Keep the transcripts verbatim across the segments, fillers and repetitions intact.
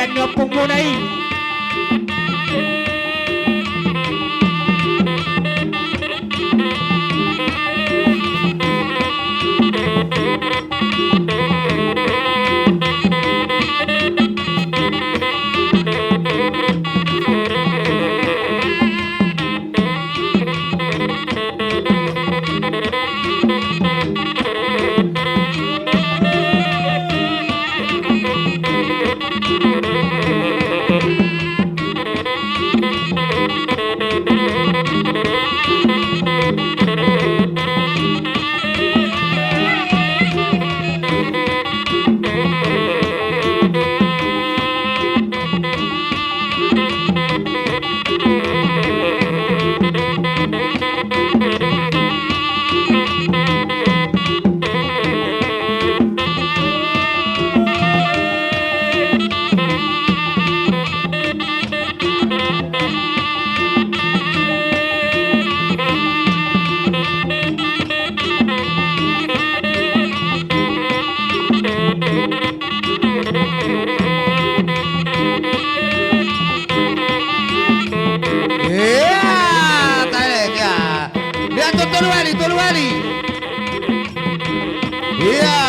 Ni ompungmuna i. Ia, tahe, ia. Ia, to-, tolu hali, tolu hali. Ia.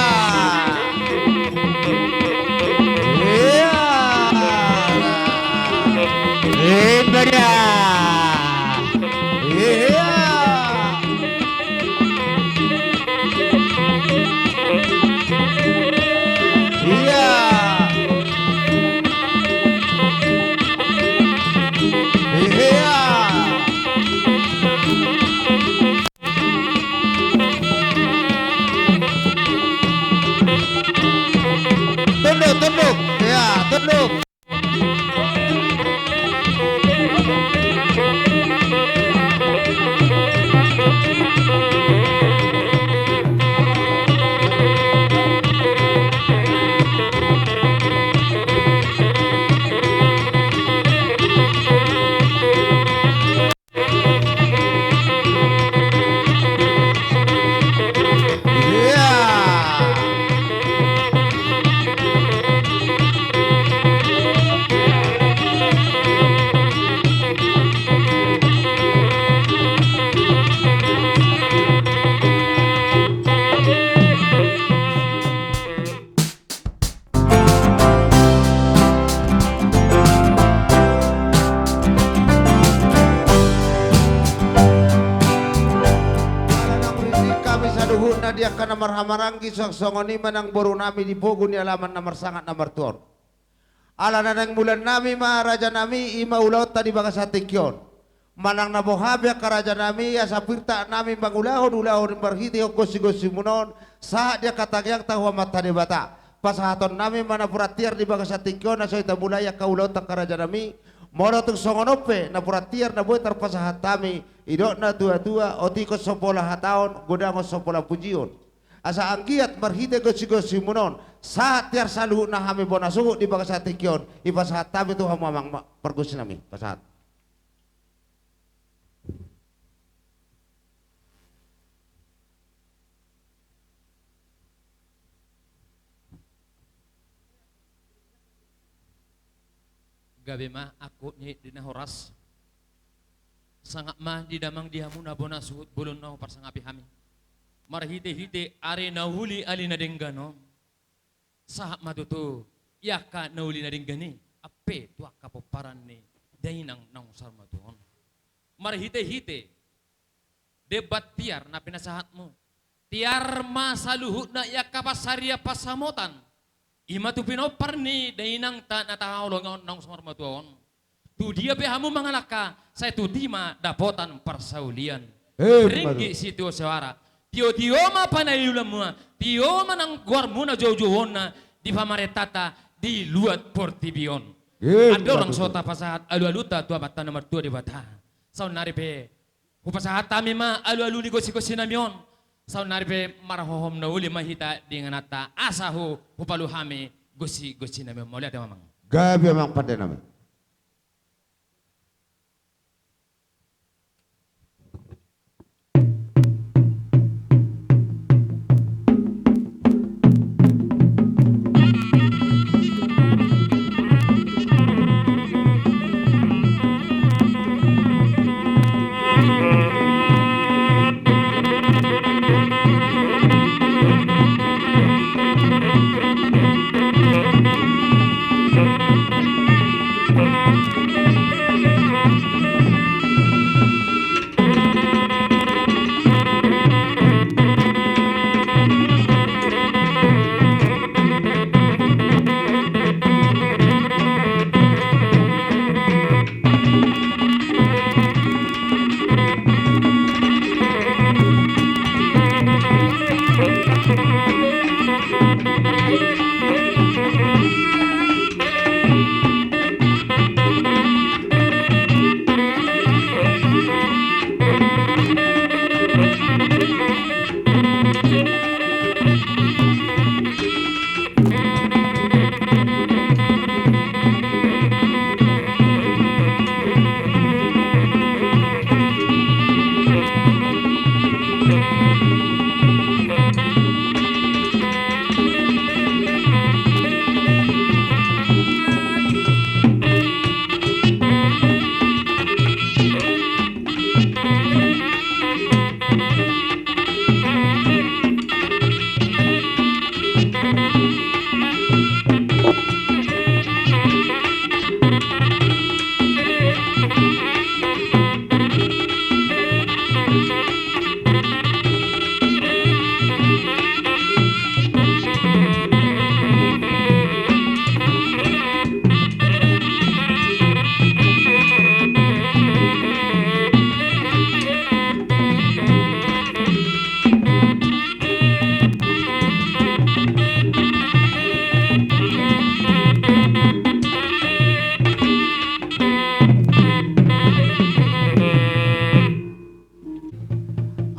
Ia. Ia, badia. Ia. Ia. Ia. Tunduk, tunduk. Ia, tunduk. Ala naung ringgit hami saluhutna di angka na marhahamaranggi, suang songon i ma nang boru nami di pogu ni alaman na marsangap na martua on. Ala na naeng mulaan nami ma, raja nami, i ma ulaonta di bagasan tingki on. Manang na boha pe angka raja nami, asa pirtak nami mangulahon ulaon marhite gosi-gosimuna on, sahat di angka tangiangta tu Amanta Debata. Pasahaton nami ma napuran tiar di bagasan tingki on, asa i tamulai angka ulaonta angka raja nami. Molo tung songon on pe napuran tiar na boi tarpasahat hami, didok na tua-tua, otik on so pola hataon, godang on so pola pujion. Asa anggiat marhite gosi-gosimuna on, sahat tiar saluhutna hami bona suhut di bagasan tingki on, dipasahat hami tu hamu amang ma-, pargonsi nami, pasahat. Gabe ma angkup ni di na horas. Sangap ma di damang di hamu na bona suhut bolon na huparsangapi hami. Marhite-hite ari na uli, ari na denggan on. Sahat ma tutu i angka na uli na denggan i, ampe tu angka pomparan ni dainang naung saur matua on. Marhite-hite debat tiar na pinasahatmu. Tiar ma saluhutna i angka pansarian pansamotan. I ma tu pinompar ni dainangta na tahaholongi on naung saur matua on. Tu dia pe hamu mangalangka, sai tutu i ma dapotan parsaulian. Eh, ringgit sitio soara. Tio-tio ma panaiulanmuna, tio ma nang goarmuna, joujouna di pamarentanta di luat portibi on. Eh, andorang so tapasahat alu-alunta tu Amanta na martua Debata, saonnari pe hupasahat hami ma alu-alu ni gosi-gosi nami on. Saonnari pe marhohom na uli ma hita di ingananta, asa hu-, hupalu hami gosi-gosi nami on. Mauliate ma amang. Gabe amang pande nami.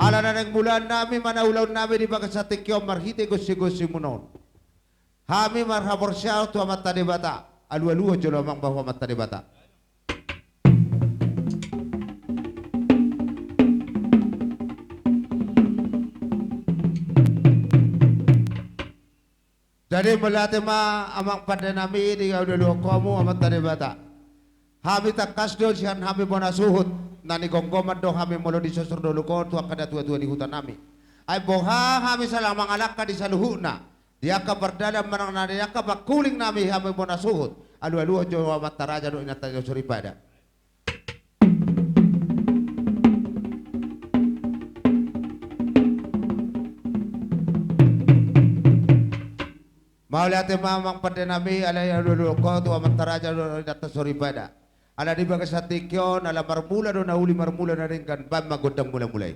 Ala na naeng mulaannami ma na ulaonnami di bagasan tingki on marhite gonsi-gonsimuna on. Hami marhaporseaon tu Amanta Debata, alualuhon jolo amang boru Amanta Debata. Jadi mauliate ma amang pandenami di alualuhon hamu Amanta Debata. Hami tangkas do sian hami bona suhut, na nigomgoman do hami molo di sosor dolok on tu angka natuatua ni hutanami. Ai boha hami sala mangalangka di saluhutna, di angka pardalan manang na di angka pangkulingnami hami bona suhut, alualuhon jolo amanta raja dohot inanta ni soripada. Mauliate ma amang pandenami, alai alualuhon ho tu amanta raja dohot inanta soripada. Ala di bagasan tingki on, ala marmula do na uli, marmula na denggan, bahen ma gondang mulamula i.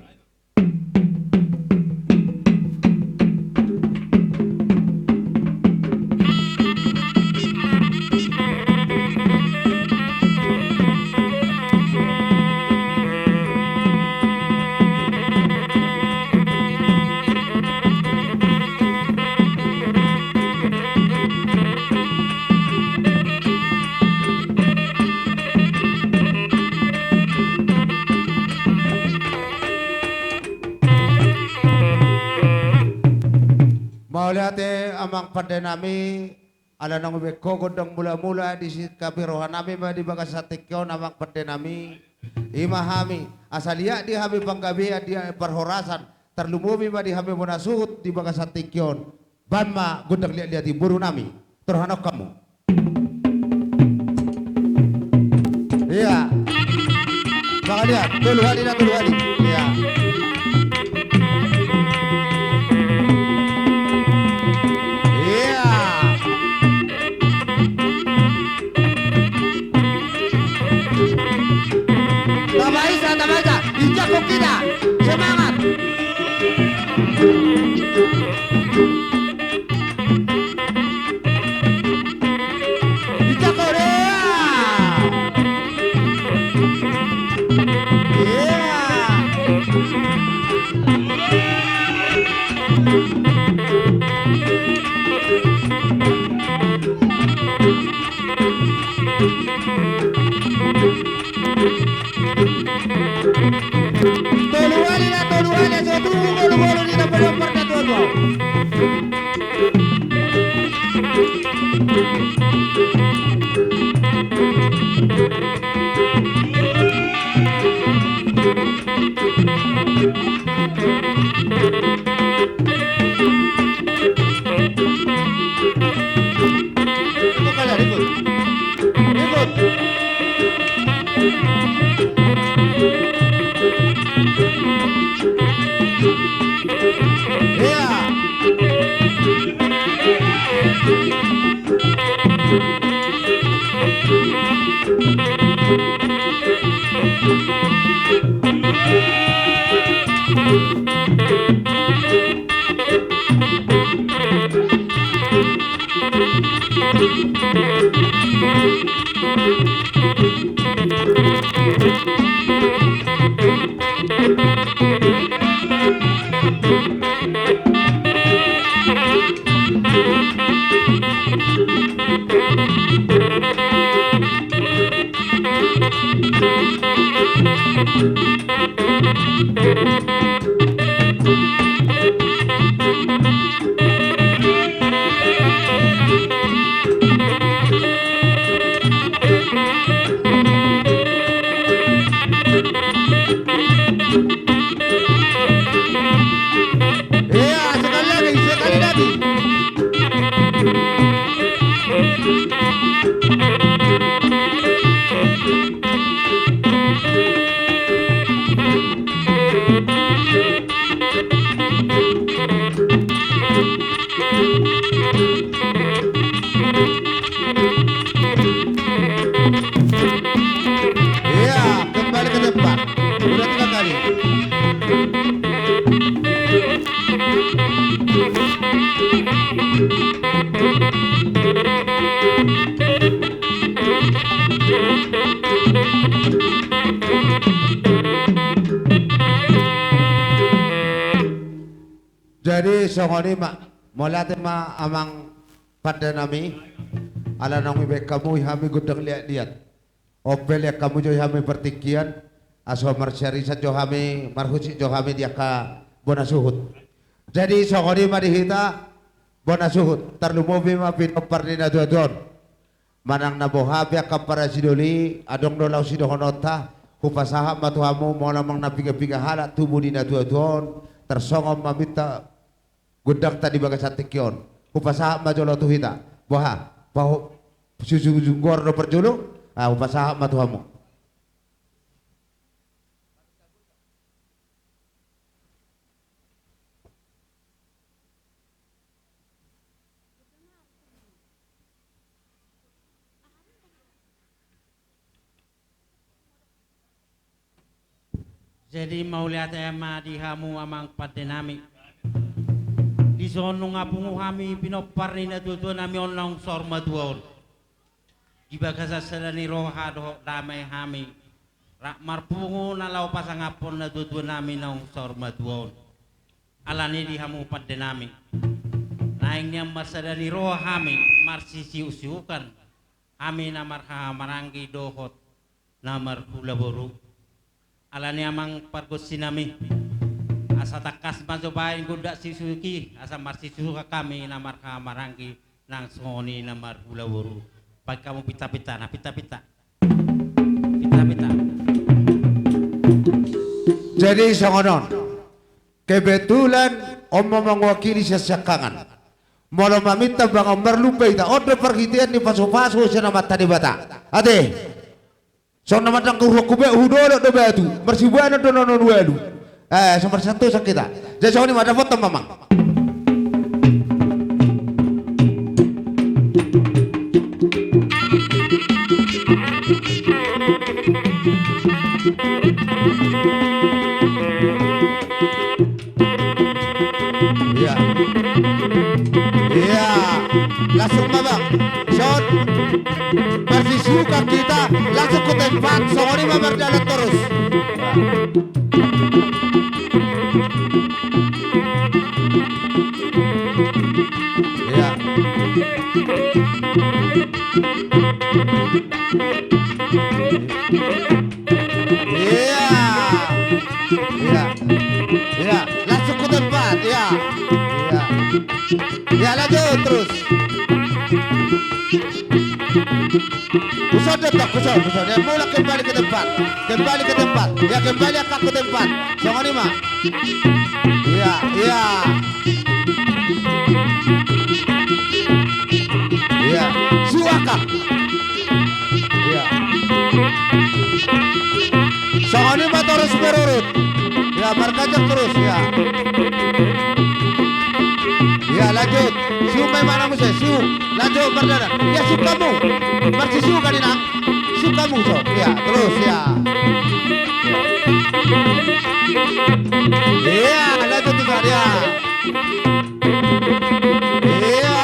Mauliate amang pandenami, ala naung dibahen ho gondang mulamula, disingkapi rohanami ma di bagasan tingki on amang pandenami. I ma hami, asa liat di hami panggabean di parhorasan, tarlumobi ma di hami bona suhut di bagasan tingki on. Bahen ma gondang liatliat i borunami. Torhanon hamu. Ia. Mangaliat, tolu hali na tolu hali. Ia. Ia. Tamba isa, tamba isa. Injak kaki kita. Semangat. Injak kaki. Ia. Tolu hali na tolu hali, asa tubu bolubolu ni na padompar na tuatua. Ikut kalian, ikut. Ikut. Ia. Jadi. Iya, kembali ke tempat. Udah tiga kali. Jadi songon i ma, mauliate ma amang pande nami, ala naung dibaen hamu i hami gondang liat-liat. On pe lean hamu jo i hami partingkian, asa marsiarisan jo hami, marhusip jo hami di angka bona suhut. Jadi songon i ma di hita bona suhut, tarlumobi ma pinompar ni na tuatua on. Manang na boha pe angka parasidoli, adong do laho sidohononta, hupasahat ma tu hamu, molo manang na piga-piga halak tubu di na tuatua on, tarsongon maminta gondangta di bagasan tingki on. Hupasahat ma jolo tu hita. Boha? Paho-, susunggor do parjolo? Ah, hupasahat ma tu hamu. Jadi mauliate ma di hamu amang pande nami. Dison nunga pungu hami pinompar ni na tuatua nami on naung saur matua on. Di bagasan sada ni roha dohot dame hami rap marpungu na laho pasangaphon na tuatua nami naung saur matua on. Alani di hamu pande nami, naeng nian marsada ni roha hami marsisiuk-siukan, hami na marhahamaranggi dohot na marhulaboru. Alani amang pargonsi nami, asa tangkas ma jo baen gondang siuksiuk i, asa marsisiukan hami na marhahamaranggi nang songon i na marhulaboru. Baen hamu pinta-pinta, na pinta-pinta. Pinta-pinta. Jadi songon on. Kebetulan on ma mangwakili sian siangkangan. Molo maminta mangan marlumba hita, on do parhitean ni pasupasu sian Amanta Debata. Ate. Songon na mandang huroha hubek, hudolok do batu, marsibuanon do na naeng ualu. Eh, so marsantosan hita. Jadi songon i ma, dapotan ma amang. Iya. Iya. Langsung ma amang. Son. Marsisiukan hita, langsung tu tempat, songon i ma mardalan torus. Iya. Iya. Iya. Iya. Langsung tu tempat. Iya. Iya. Iya, lanjut terus. Huson do tong, huson, huson. Ya, mulak kembali ke tempat. Kembali ke tempat. Ya, kembali angka ke tempat. Songon i ma. Iya, iya. Iya. Siuak. Iya. Songon i ma torus marurut. Ya, marganjang terus, ya. Ya, lanjut. Siuak ma i ma na muse, siuak. Lanjut, mardalan. Ya, siuak hamu. Marsisiukan i nang. Siuak hamu, so. Ya, terus, ya. Ya, lanjut, Tuan, ya. Iya.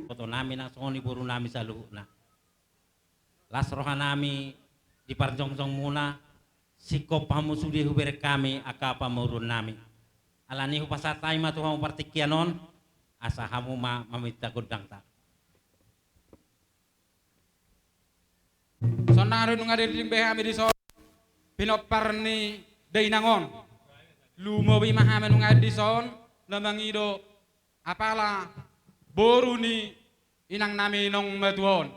Boto nami nang songon i boru nami saluhutna. Las roha nami di parjongjong muna, singkop hamu sude hubereng hami angka pamoruon nami. Alani hupasahat hami ma tu hamu partingkian on, asa hamu ma maminta gondangta. Sonari nunga diding be hami dison, pinompar ni dainang on. Lumobi ma hami nunga dison, na mangido apala boru ni inang nami naung matua on.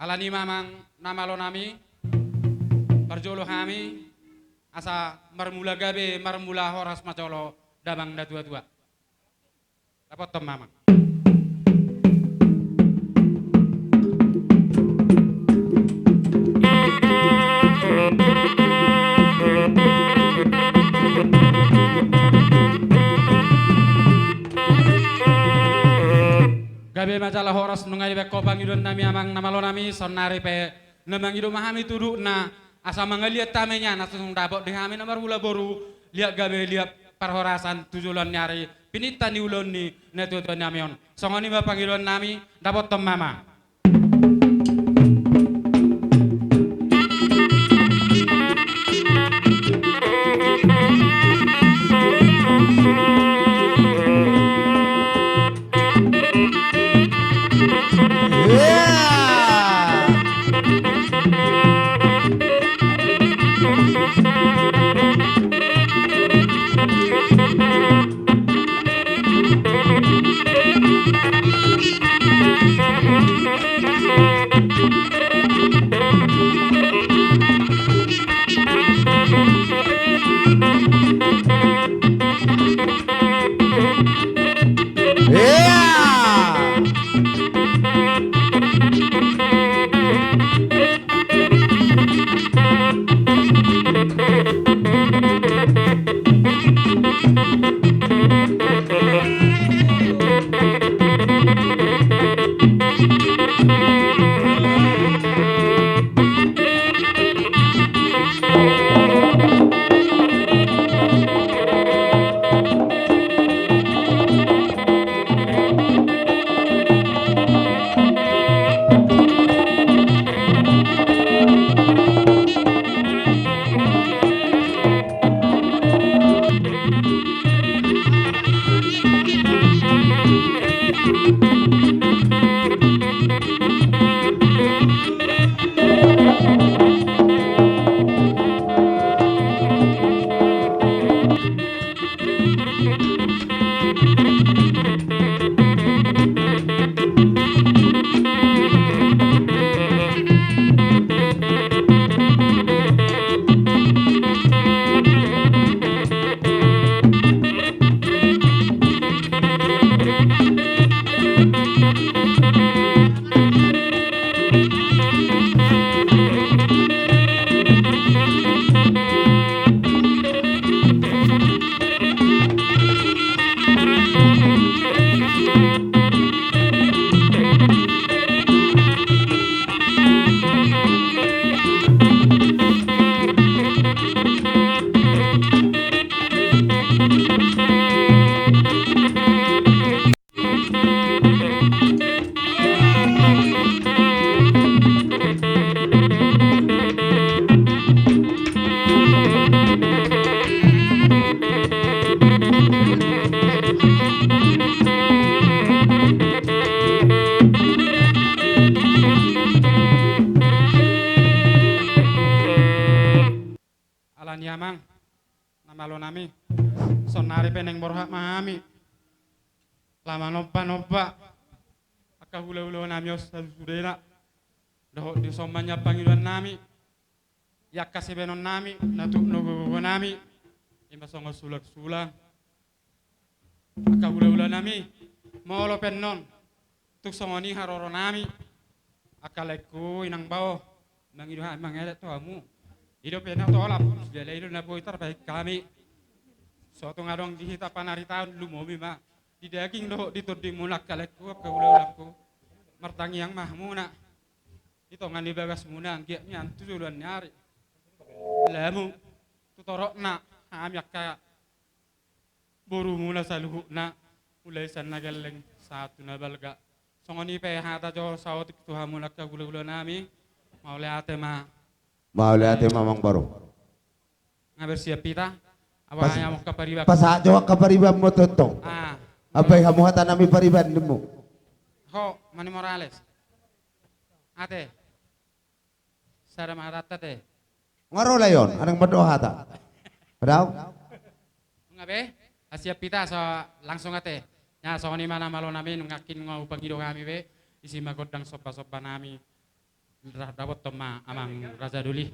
Alani ma amang na malo nami, parjolo hami, asa marmula gabe, marmula horas ma jolo damang na tuatua. Dapothon ma amang. Gabe ma jala horas nunga dibaen ho pangidoan nami amang na malo nami, sonari pe na mangido ma hami tudukna, asa mangaliat hami nian, asa tung dapot di hami na marmula boru, liat gabe liat parhorasan tu joloan ni ari, pininta ni ulaon ni na tuatua nami on. Songon i ma pangidoan nami, dapothon ma amang. Malo nami. Saonari pe naeng borhat ma hami. Laho manomba-nomba angka hula-hula nami on sasudena. Dohot di son ma nian pangidoan nami. Di angka sibahenon nami, na tuk na gogo nami. Ima songon sulang-sulang. Angka hula-hula nami, molo pe annon tung songon i haroro nami, angka laengku, inang bao, mangido hami mangelek tu hamu. I do pe na tolap, jala i do na boi tarbahen hami. So tung adong di hita panaritaon, lumobi ma di daging dohot di tondimuna angka laengku, angka hula-hulangku. Martangiang ma hamuna di tonga ni bagasmuna, anggiat nian tu joloan ni ari, lamu tu torop na hami angka borumuna saluhutna, mulai sian na gelleng sahat tu na balga. Songon i pe hata jo saotik tu hamu angka hula-hula nami. Mauliate ma. Mauliate ma, amang boru. Nga bersiap hita. Apa pas-, hanya mau ke pariban. Pasahat jo angka paribanmu tongtong. Ah. Abai hamu hata nami pariban nimu. Ho, Mani Morales. Ate. Sada ma hata ate. Nga ro lae on, adong mandok hata. Padao. Nga be, ah, siap hita, so langsung ate. Nga songon i ma na malo nami, nunga nangkin nga hupangido hami be, isi ma gondang somba-somba nami. Ra dapothon ma amang raja doli.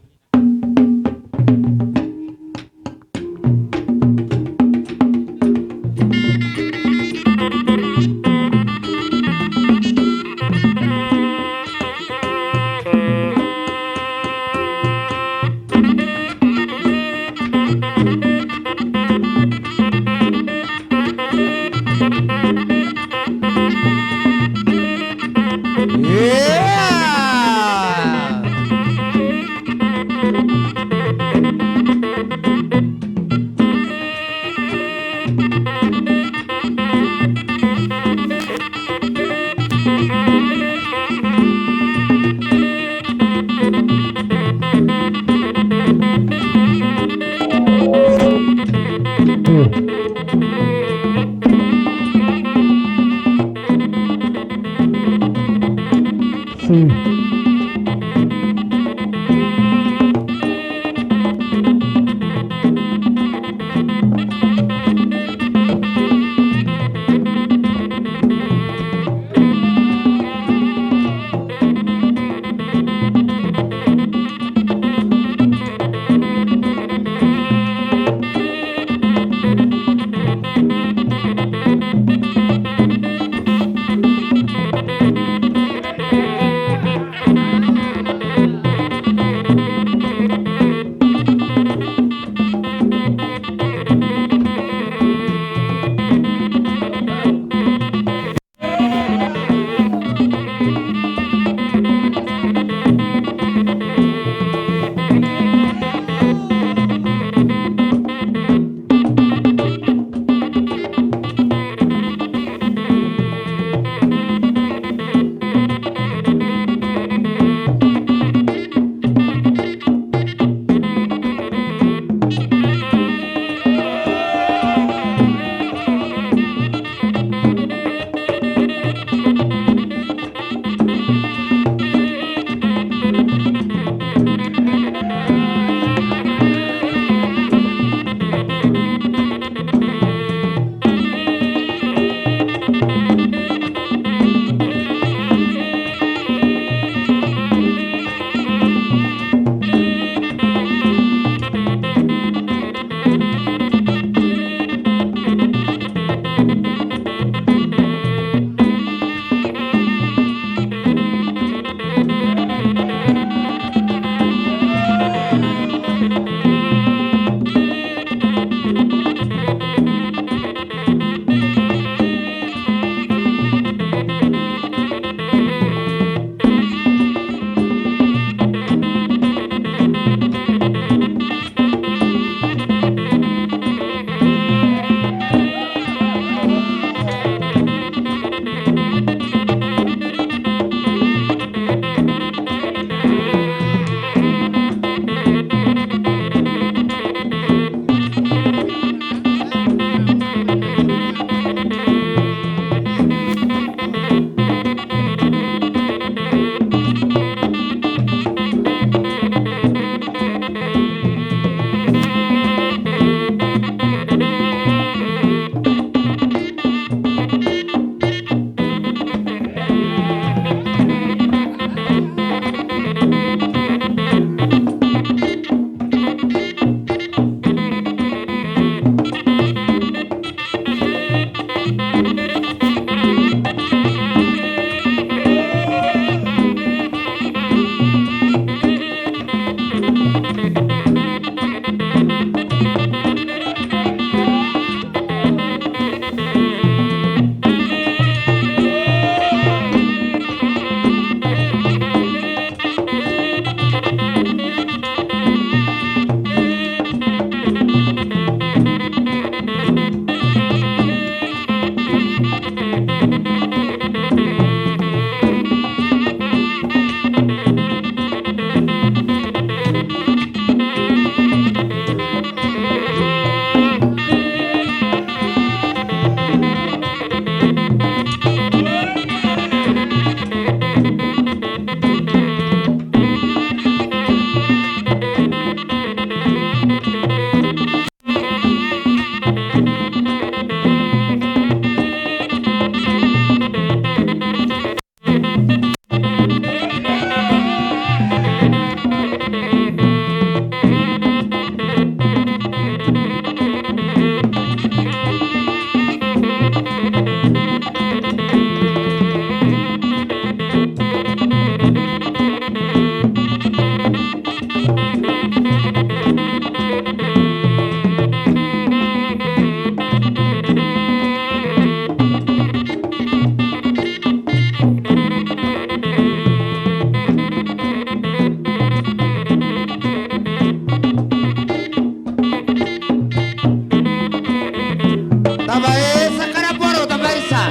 Tabaen sa angka namboru, tabaen sa.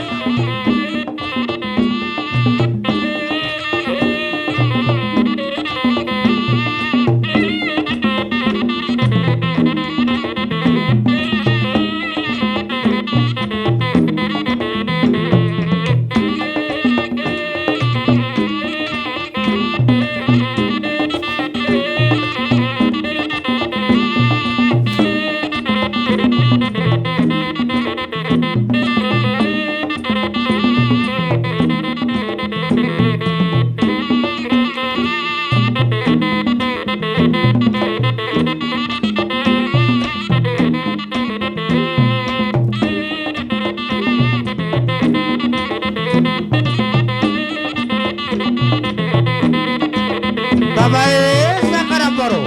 Tabaen sa angka namboru.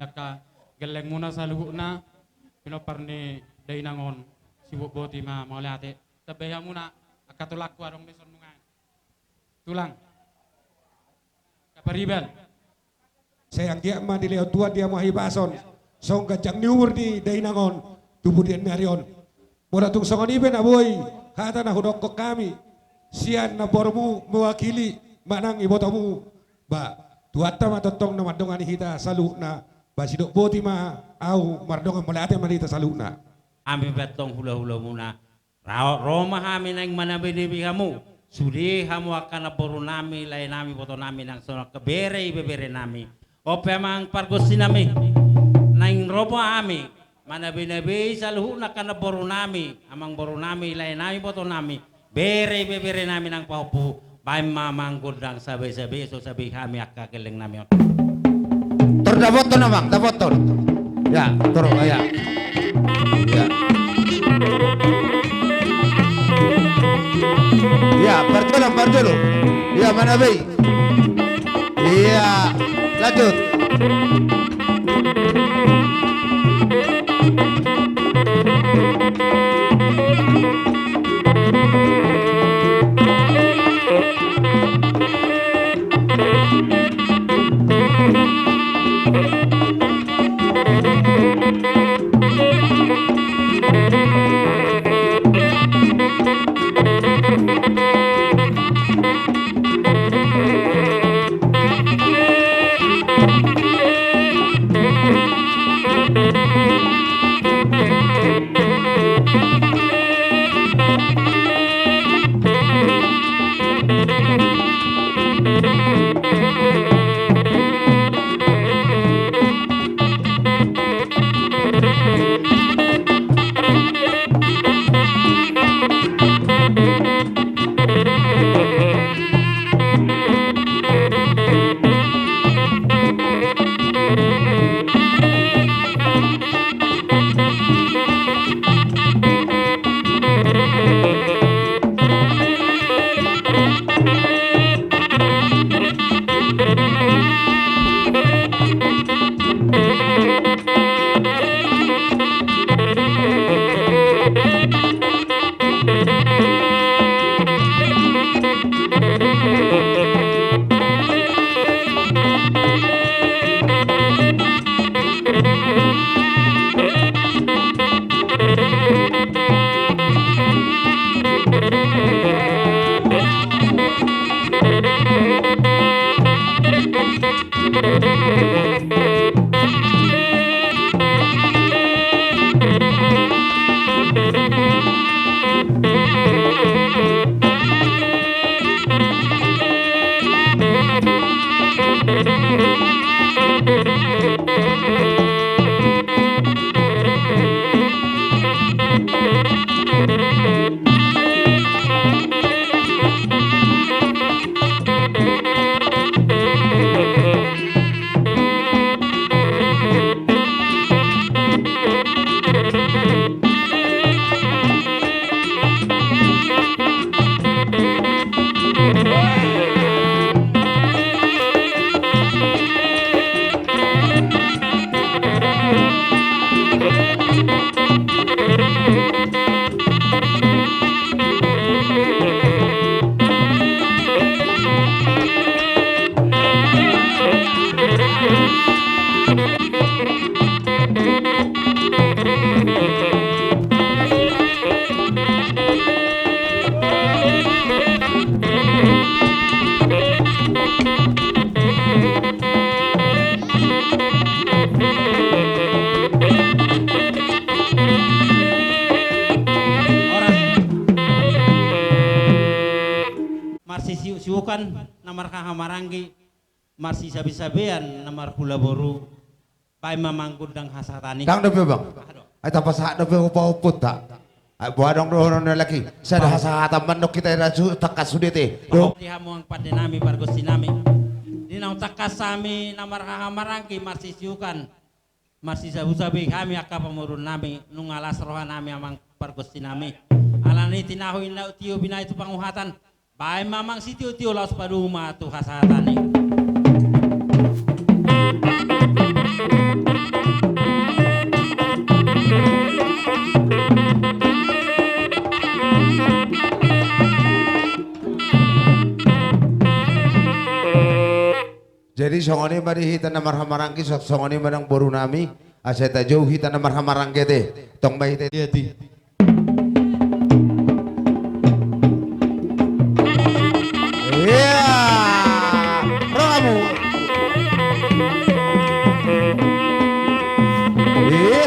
Angka gellengmuna saluhutna, pinompar ni dainang on, sibotboti ma mauliate. Tambai hamuna angka tulangku, adong do son nunga. Tulang. Kapariban. Sai anggiat ma dilehon Tuhan di hamu hahipason, songon ganjang ni umur ni dainang on tu pudian ni ari on. Molo tung songon i pe na boi hata na hudokkon hami sian namborumu mewakili manang ibotomu, ba Tuhanta ma tongtong na mandongani hita saluhutna. Ba sidok boti ma ahu mardongan mauliate ma di hita saluhutna. Hami pe antong hulahulamuna. Ro, ro ma hami naeng manabenabei hamu, sude hamu angka namborunami, laenami, ibotonami, nang songon angka bere ibeberenami. On pe amang pargonsinami, naeng ro ma hami manabenabei saluhutna angka namborunami, amangborunami, laenami, ibotonami, bere ibeberenami nang pahompu. Baen ma amang gondang sabesabe, so sabei hami angka gellengnami on. Tor dapothon amang, dapothon. Ya, tor, ya. Ya. Ya, parjolo, parjolo. Ya, manabei. Ya, lanjut. Siuk-siukan na marhahamaranggi, marsisabesabean na marhulaboru, baen ma amang gondang hasahatan i. Ndang dope, Bang. Aha do? Ai tapasahat dope ompung-ompungta. Ai boha, adong dohonon ni halak i? Sada hasahatan mandok hita i, raja, tangkas sude te. Dohot di hamu amang pande nami, pargonsi nami. Di naung tangkas hami na marhahamaranggi, marsisiukan, marsisabesabe hami angka pamoruon nami, nunga las roha nami amang pargonsi nami. Alani i tinahu, inna, tio, binahen tu panguhatan. Baen ma amang sitiotio laos padomu ma tu hasahatan i. Jadi songon i ma di hita na marhahamaranggi, so-, songon i ma nang boru nami, asa tajou hita na marhahamaranggi ate. Tong ma hita. Iya, di. Iya. Ro hamu. Iya.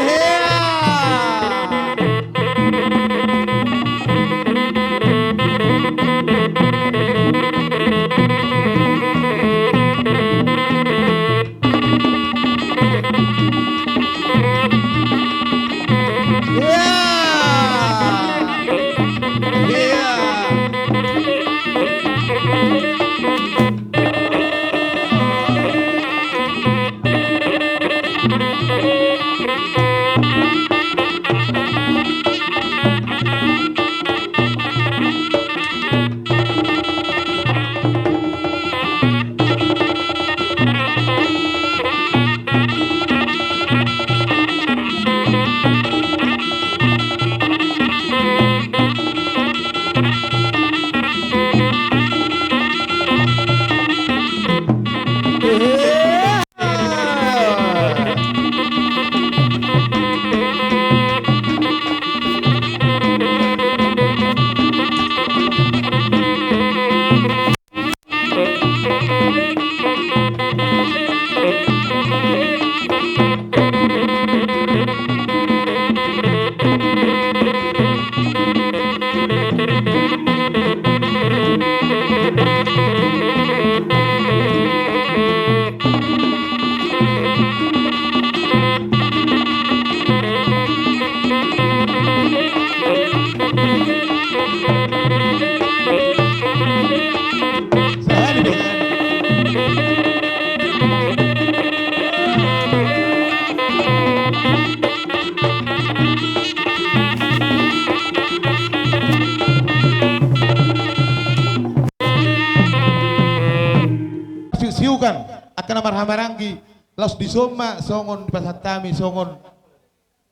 Siuk-siukan angka na marhahamaranggi, laos dison ma songon dipasahat hami songon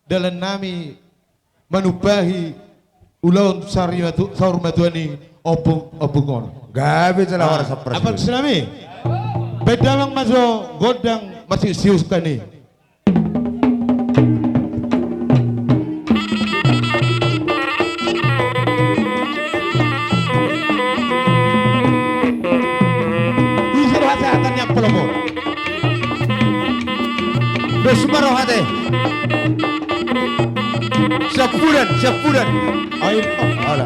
dalan nami manumpahi ulaon saur matu-, saur matua ni ompung, ompung on. Gabe jala horas. Ah, pargonsi nami. Baen damang ma jo gondang marsiuk-siukan i. Isi do hasahatan ni angka lomo. Dos ma roha te. Siampudan, siampudan. Ayo, ala.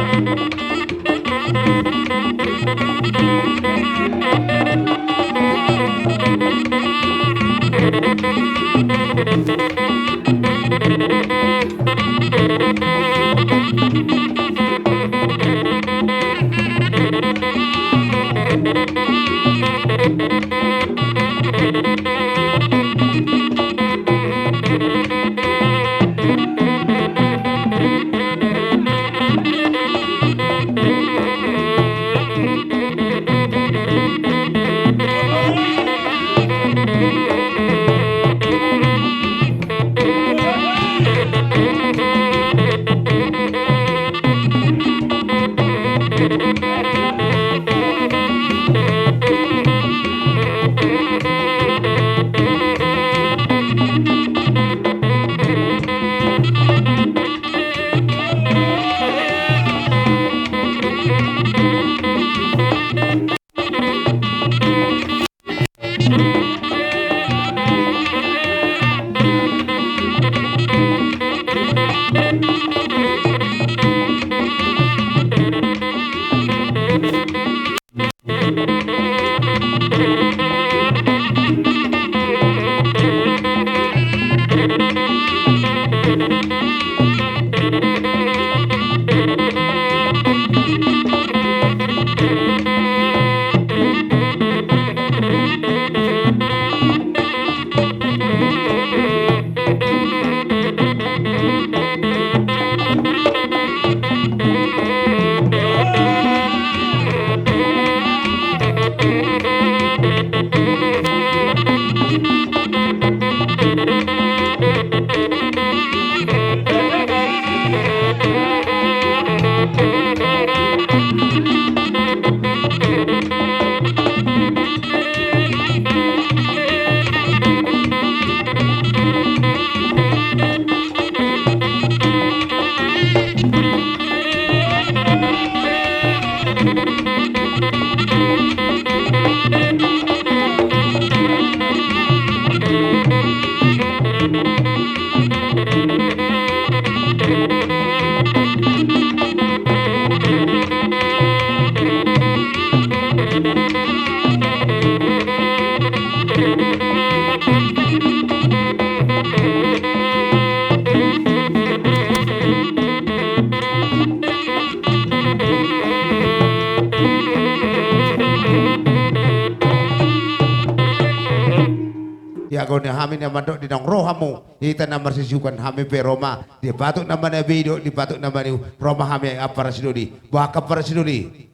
Anggo ni hami na mandok di naung ro hamu, hita na marsisiukan hami pe ro ma, di patuk na manabe i do, di patuk na maniu, ro ma hami ampara sidoli. Boha angka ampara sidoli?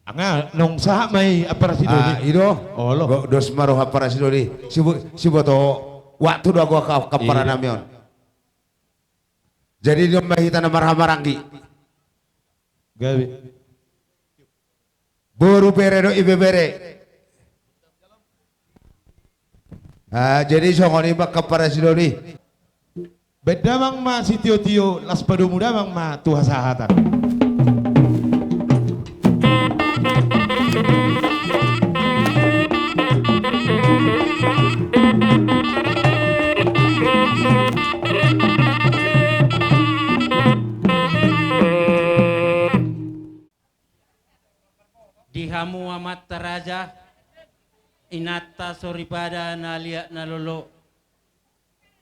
Anga, naung sahat ma i ampara sidoli. Ah, i do. Olo. Go-, dos ma ro ampara sidoli. Sibo-, siboto waktu do anggo angka, angka ampara nami on. Jadi di on ma hita na marhahamaranggi. Gabe. Boru, bere dohot ibebere. Ah, jadi songon i ma angka ampara sidoli. Baen damang ma sitiotio, laos padomu damang ma tu hasahatan. Di hamu amanta raja, inanta soripada na liat na lolo,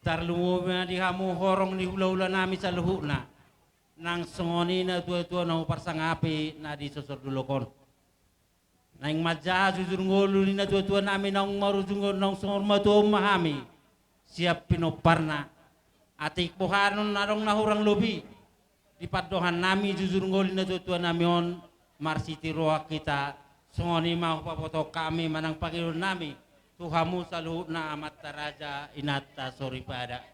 tarlumobi ma di hamu horong ni hulahula nami saluhutna, nang songon i natuatua na huparsangapi na di sosor dolok on. Naeng manjaha jujur ngolu ni natuatua nami naung marujung on, naung songon matua on ma hami sian pinomparna. Atik bohanon adong na hurang lobi di pandohan nami jujur ngolu ni natuatua nami on, marsitiruon hita, songon i ma hupabotohon hami manang pangidoan nami tu hamu saluhutna amanta raja, inanta soripada.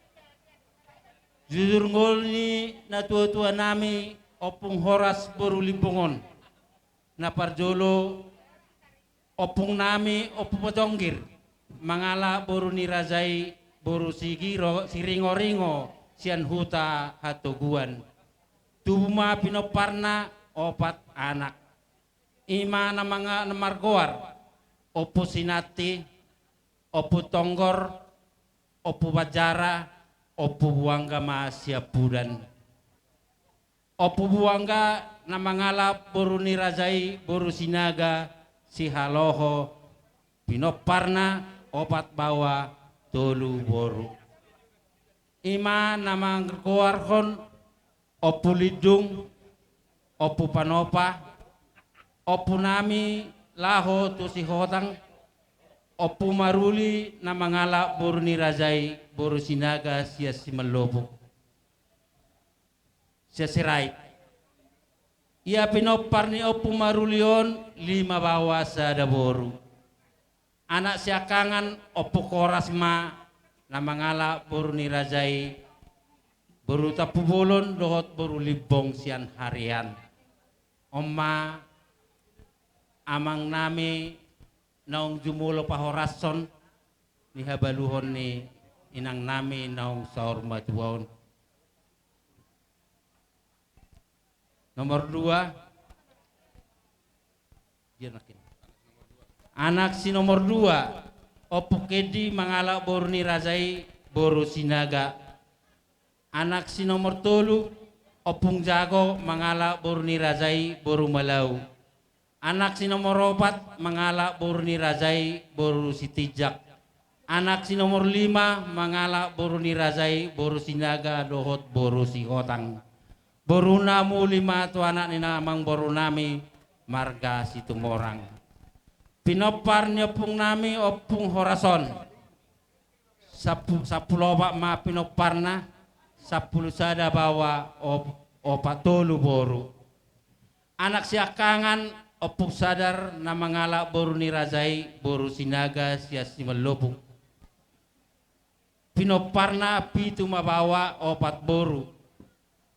Jujur ngolu ni natuatua nami Ompung Horas boru Limbong on. Na parjolo, ompung nami Ompu Pajonggir, mangalap boru ni raja i, boru Sigiro-, Siringoringo, sian Huta Hatoguan. Tubu ma pinomparna opat anak. I ma na manga-, na margoar Ompu Sinanti, Ompu Tonggor, Ompu Banjara, Ompu Buangga ma sian Pudan. Ompu Buangga na mangalap boru ni raja i, boru Sinaga, Sihaloho, pinomparna opat baoa tolu boru. I ma na margoarhon Ompu Lindung, Ompu Panopa, ompu nami laho tu Sihotang, Ompu Maruli na mangalap boru ni raja i, boru Sinaga sian Simallopuk. Sian Sirait. Ia pinompar ni Ompu Maruli on lima baoa sada boru. Anak siangkangan Ompu Horas ma na mangalap boru ni raja i, boru Tampubolon dohot boru Limbong sian Harian. On ma amang nami naung jumolo pahorashon ni habaluhon ni inang nami naung saur matua on. Nomor dua. Anak si nomor dua, Ompu Kendi mangalap boru ni raja i, boru Sinaga. Anak si nomor tolu, Ompung Jago mangalap boru ni raja i, boru Malau. Anak si nomor opat mangalap boru ni raja i, boru Sitinjak. Anak si nomor lima mangalap boru ni raja i, boru Sinaga dohot boru Sihotang. Boruna muli ma tu anak ni amangboru nami marga Situmorang. Pinompar ni ompung nami Ompung Horas on. Sampu-, sampulu opat ma pinomparna, sampulu sada baoa, op-, opat tolu boru. Anak siangkangan Ompung Sadar na mangalap boru ni raja i, boru Sinaga sian Simallopuk. Pinomparna pitu ma baoa, opat boru.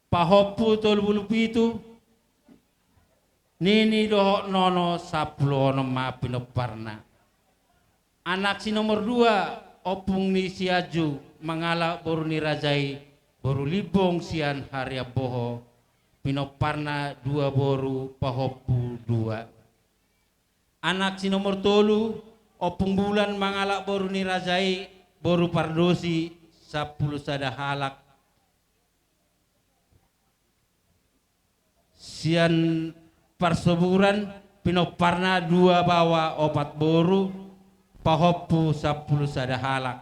Pahompu tolu pulu pitu, nini dohot nono sampulu onom ma pinomparna. Anak si nomor dua, Ompung ni Sianju mangalap boru ni raja i, boru Limbong sian Harian Boho, pinomparna dua boru, pahompu dua. Anak si nomor tolu, Ompung Bulan mangalap boru ni raja i, boru Pardosi, sampulu sada halak. Sian Parsoburan, pinomparna dua baoa opat boru, pahompu sampulu sada halak.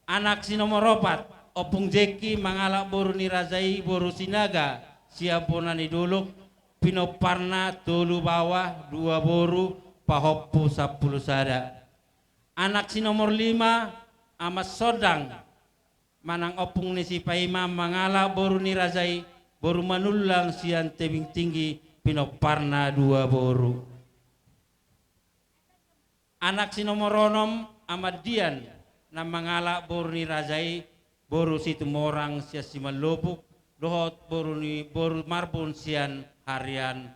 Anak si nomor opat, Ompung Jengki mangalap boru ni raja i, boru Sinaga sian Bona ni Dolok, pinomparna tolu baoa dua boru, pahompu sampulu sada. Anak si nomor lima, Ama Sondang, manang ompung ni si Paima, mangalap boru ni raja i, boru Manullang sian Tebing Tinggi, pinomparna dua boru. Anak si nomor onom, Ama Dian, na mangalap boru ni raja i, boru Situmorang sian Simanlopuk, dohot boru ni boru Marbun sian Harian,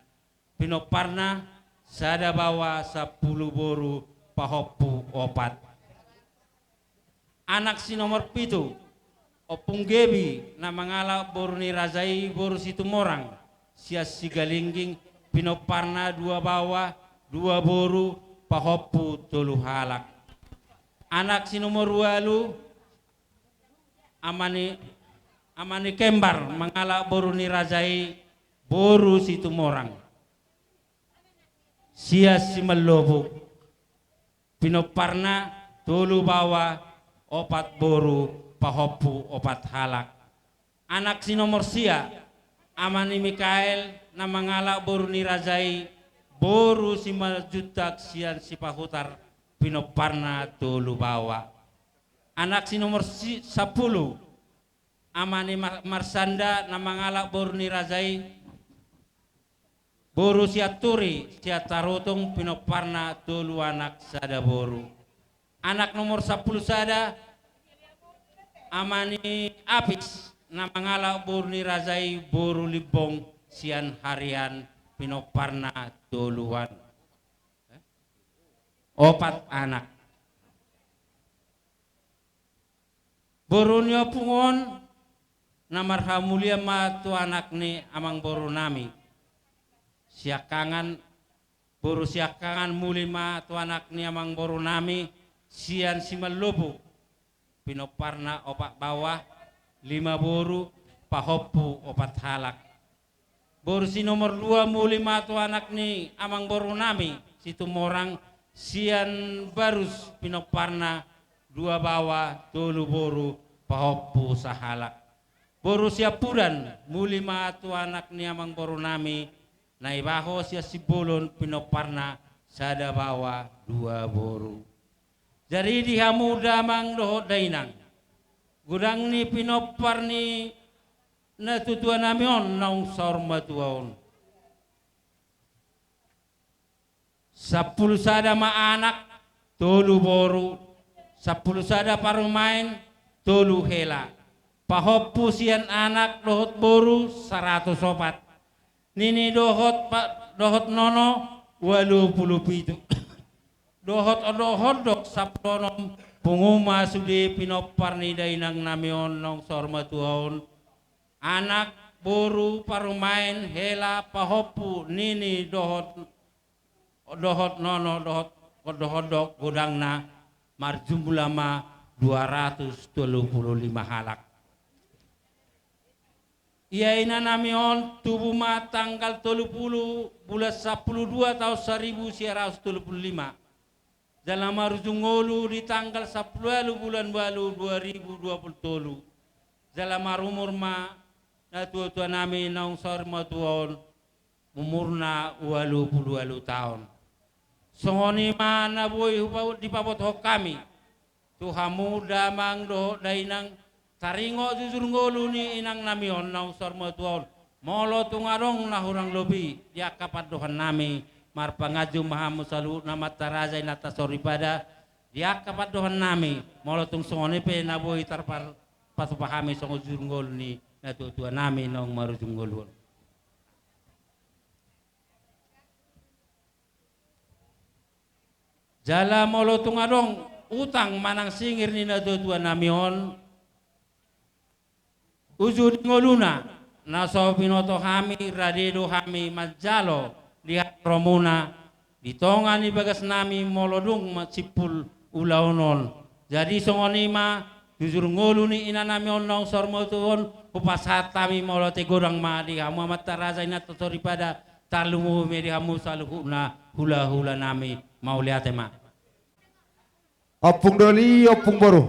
pinomparna sada baoa sampulu boru pahompu opat. Anak si nomor pitu, Ompung Gebi, na mangalap boru ni raja i, boru Situmorang sian Sigalingging, pinomparna dua baoa, dua boru, pahompu tolu halak. Anak si nomor ualu, Ama ni, Ama ni Kembar, mangalap boru ni raja i, boru Situmorang sian Simanlopuk, pinomparna tolu baoa, opat boru, pahompu opat halak. Anak si nomor sia, Ama ni Mikael, na mangalap boru ni raja i, boru Simanjuntak sian Sipahutar, pinomparna tolu baoa. Anak si nomor si-, sampulu, Ama ni Ma-, Marsanda, na mangalap boru ni raja i, boru Sianturi sian Tarutung, pinomparna tolu anak sada boru. Anak nomor sampulu sada, Ama ni Apis, na mangalap boru ni raja i, boru Limbong sian Harian, pinomparna tolu an-, opat anak. Boru ni ompung on, na marhamulian ma tu anak ni amangboru nami. Siangkangan, boru Siangkangan muli ma tu anak ni amangboru nami sian Simanlopuk, pinomparna opat baoa, lima boru, pahompu opat halak. Boru si nomor dua muli ma tu anak ni amangboru nami, Situmorang sian Barus, pinomparna dua baoa, tolu boru, pahompu sahalak. Boru Siampudan muli ma tu anak ni amangboru nami, Naibaho sian Simbolon, pinomparna sada baoa, dua boru. Jadi di hamu damang dohot dainang, godang ni pinompar ni natuatua nami on naung saur matua on. Sampulu sada ma anak, tolu boru, sampulu sada parumaen, tolu hela. Pahompu sian anak dohot boru, saratus opat. Nini dohot pa-, dohot nono, ualu pulu pitu. Dohot ondok sampulu onom, pungu ma sude pinompar ni dainang nami on naung saur matua on. Anak, boru, parumaen, hela, pahompu, nini, dohot, dohot nono, dohot, dohot ondok, godangna marjumlah ma dua ratus tolu pulu lima halak. Ia ina nami on tubu ma tanggal tolu pulu bulan sampulu dua taon saribu sia ratus tolu pulu lima. Jala marujung ngolu di tanggal sampulu ualu bulan ualu dua ribu dua pulu tolu. Jala marumur ma natuatua nami naung saur matua on, umurna ualu pulu ualu taon. Songon i ma na boi hupa-, dipabotohon hami tu hamu damang dohot dainang, taringot jujur ngolu ni inang nami on naung saur matua on. Molo tung adong na hurang lobi di angka pandohan nami, marpanganju ma hamu saluhutna amanta raja, inanta soripada, di angka pandohan nami. Molo tung songon i pe na boi tarpar-, patupa hami songon jujur ngolu ni natuatua nami naung marujung ngolu on. Jala molo tung adong utang manang singir ni natuatua nami on, uju di ngoluna, na so binoto hami, rade do hami manjalo di haroromuna, di tonga ni bagas nami molo dung ma-, simpul ulaon on. Jadi songon i ma, jujur ngolu ni ina nami on naung saur matua on, hupasahat hami mauliate godang ma di hamu amanta raja, inanta soripada, tarlumobi ma di hamu saluhutna hulahula nami, mauliate ma. Ompung doli, ompung boru.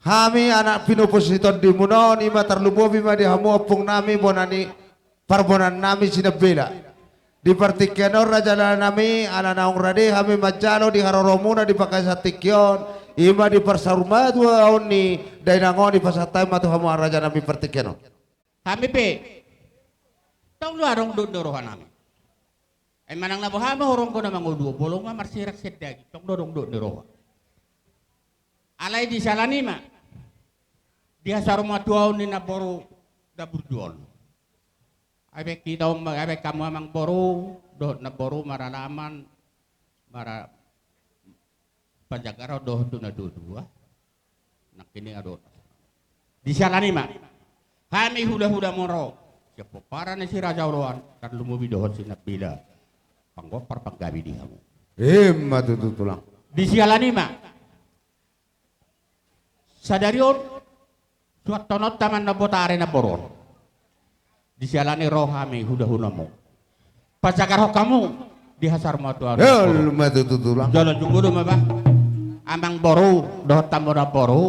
Hami anak pinompar ni tondimuna on, i ma tarlumobi ma di hamu ompung nami, bona ni parbonan nami Sinambela. Di partingkian on raja dalanami, ala naung rade hami manjalo di haroromuna di bagasan tingki on, i ma di parsaurmatuaon ni dainang on, dipasahat hami ma tu hamu rajanami partingkian on. Hami pe tong do adong dohot ni rohanami. Ai manang na boha ma horongkon na mangolu, molo nga marsirang sian daging, tong do adong dohot ni roha. Alai di siala ni i ma di hasarmatuaon ni namboru na burju on. Ai baen hita on ma, ai baen hamu amangboru dohot namboru maralaman, mara-, panjagaron dohot tu natuatua. Nangkining adong. Di siala ni i ma hami hulahula moro sian pomparan ni Si Raja Oloan, tarlumobi dohot Si Nambela, panggompar panggabe di hamu. I ma tutu tulang. Di siala ni i ma sadari on suanhononta ma na botari namboru on. Di siala ni i ro hami hulahulamu, pajagarhon hamu di hasarmatuaon. Jolo jumolo ma bah. Amangboru dohot hamu namboru,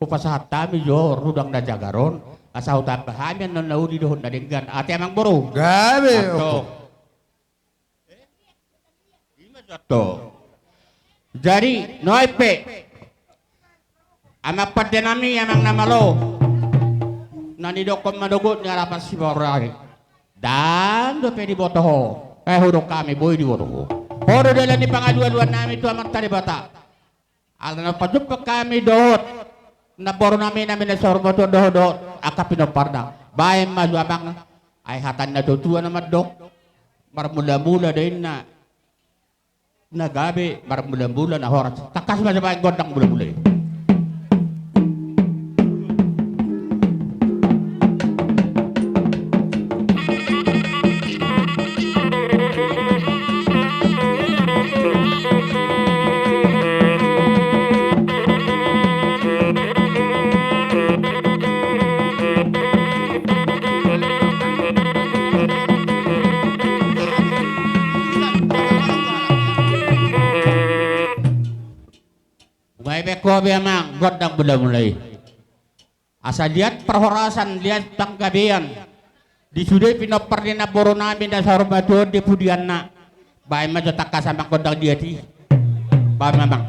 hupasahat hami jo rudang na jagar on, asa hutamba hami annon na uli dohot na denggan. Ate amangboru. Gabe. Antong. I ma jo antong. Jadi nuaeng pe, amang pandenami, amang na malo, na nidokkon manogot ni alapan sibaorai, ndang dope diboto ho. Eh, hudok hami boi diboto ho. Ho do dalan ni pangalualuannami tu Amanta Debata. Ala na pajumpang hami dohot namborunami na minasor motor dohot, dohot angka pinomparna. Baen ma jo amang, ai hata ni natuatua na mandok, marmulamula do inna na gabe, marmulamula na horas. Tangkas ma jo baen gondang mulamula i. Baen pe ho be amang gondang mulamula i. Asa liat parhorasan, liat panggabean di sude pinompar ni namborunami na saur matua on di pudianna. Baen ma jo tangkas amang gondang liat i. Baen ma amang.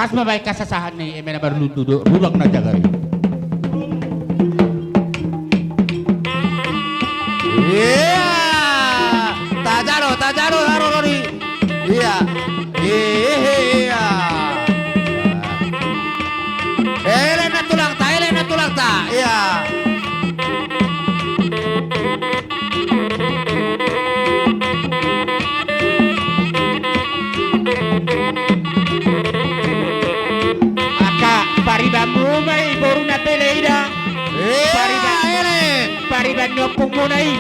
Kas ma baen hasasahan ni eme na marlutu do rudang na jagar i. Ia. Tajalo, tajalo, haroro ni. Ia. Ia. Muna i.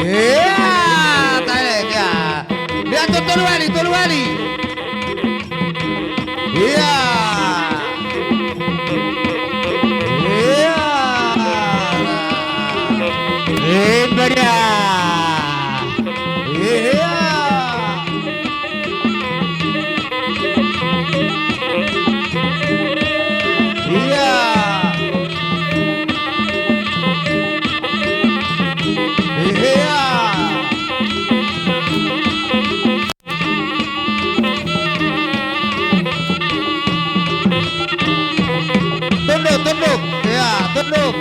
Ia, tahe, ia. Ia, to-, tolu hali, tolu hali. Ia. Ia. Embadia. Ia. Ia. Ia. Tunduk, tunduk. Ia, tunduk.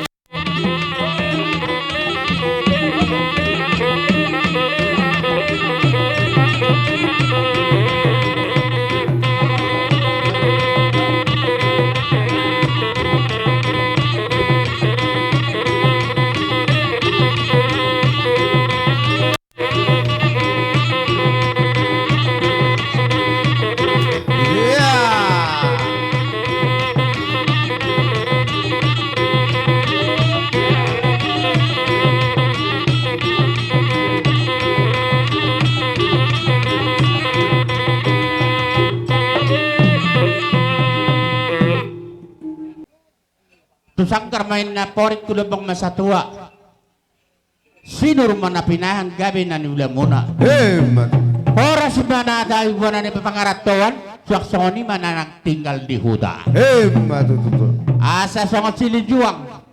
Tu sanggar ma inna, porik tu lambang ma satua. Sinur ma na pinahan, gabe na niulamuna. Emma tutu. Horas ma na tahi bona ni papangarantoan, suang songon i ma na nang tinggal di huta. Emma tutu. Asa songon silinjuang.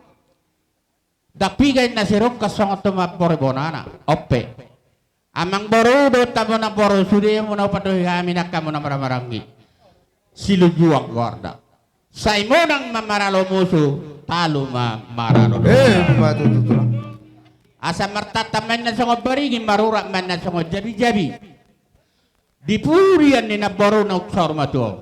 Ndang piga inna sirungkas songon tu mamboru bonana. Onpe. Amangboru dohot hamu namboru, sude muna hupatuhi hami nang hamu na marhahamaranggi. Silinjuang goarna. Sai monang ma maralo musu, talu ma maralo dongan. Emma tutu, tulang. Asa martanta ma inna songon baringin, marurat ma inna songon jabijabi. Di pudian ni namboruna, tung saur matua on.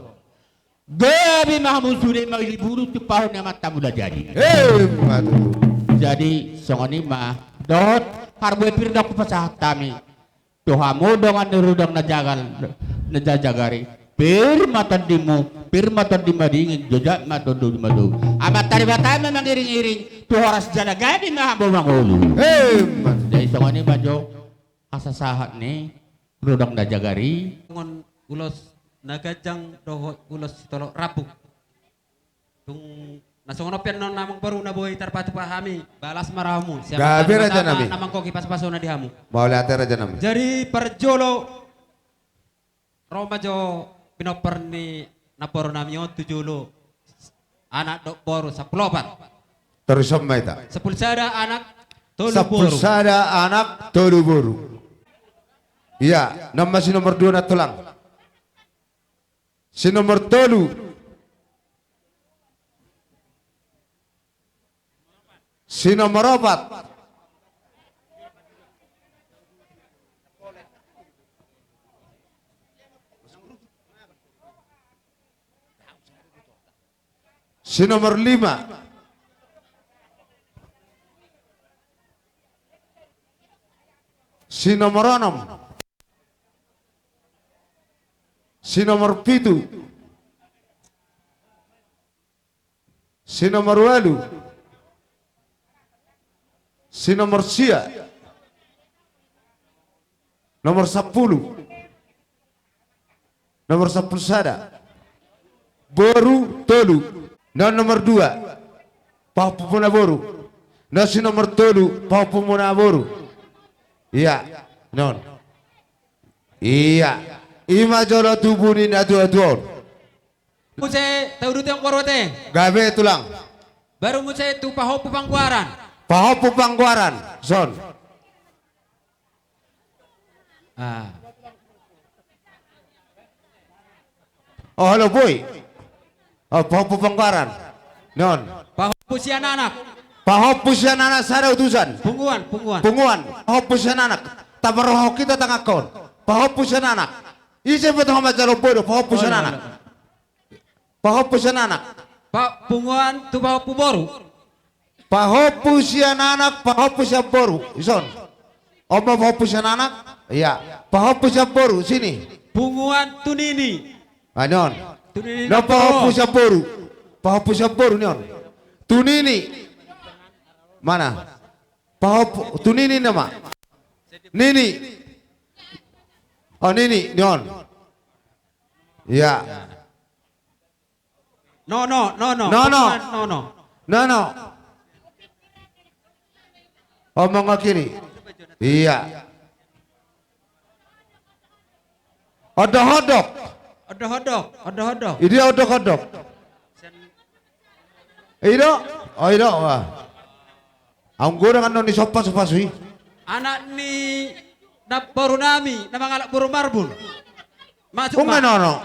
Gabe ma hamu sude mangililiti tumpahon ni amanta Mulajadi. Emma tutu. Jadi songon i ma dohot parbue pir do hupasahat hami tu hamu dongan ni Rudang na jagal, na jajagari. Pir ma tondimu, pir ma tondi madingin, jojak ma tondi maduma. Amanta Debata ma mangiringiring tu horas jala gabe ma hamu mangolu. Emma tutu. Jadi songon i ma jo hasasahat ni Rudang na jagari. Songon ulos na ganjang dohot ulos sitolop rambu. Tung na songon on pe annon amangboru na boi tarpatupa hami, balas ma rohamu. Gabe, rajanami. Siapa na manggohi pasupasuna di hamu. Mauliate, rajanami. Jadi parjolo ro ma jo pinompar ni namborunami on tu jolo. Anak dohot boru sampulu opat. Torus on ma hita. Sampulu sada anak tolu boru. Sampulu sada anak tolu boru. Ia, on ma si nomor dua na tulang. Si nomor tolu. Si nomor opat. Si nomor lima. Si nomor onom. Si nomor pitu. Si nomor ualu. Si nomor sia. Nomor sampulu. Nomor sampulu sada. Boru tolu. Non nomor dua. Pahompumuna boru. Non si nomor tolu, pahompumuna boru. Ia, non. Ia. Ima jolo tubu ni natuatua on. Muse, tauduti amangboru ate. Gabe tulang. Baru muse tu pahompu panggoaran. Pahompu panggoaran, son. Ah. Oh, halo boy. Oh, pahompu panggoaran. Non. Pahompu sian anak. Pahompu sian anak sada utusan. Punguan, punguan. Punguan, pahompu sian anak. Taparrohahon hita tanganhon. Pahompu sian anak. Ise pe taho manjalo boy do, pahompu sian anak. Pahompu sian anak. Pa, punguan tu pahompu boru. Pahompu sian anak, pahompu sian boru. Ison. On ma pahompu sian anak? Ia. Pahompu sian boru, sini. Punguan tu nini. Ah, non. Tu nini. Non pahompu sian boru. Pahompu sian boru, non. Tu nini. Mana? Pahompu, tu nini nama. Nini. Oh, nini, non. Ia. Nono, nono. Nono. Nono. Omong ke kiri. Ia. Odok-odok. Odok-odok, odok-odok. Idia odok-odok. Ido? Oh, ido. Wah. Aung godang annon ni sompa supasu i. Anak ni namboru nami na mangalap boru marbun. Masuk ma. Nono.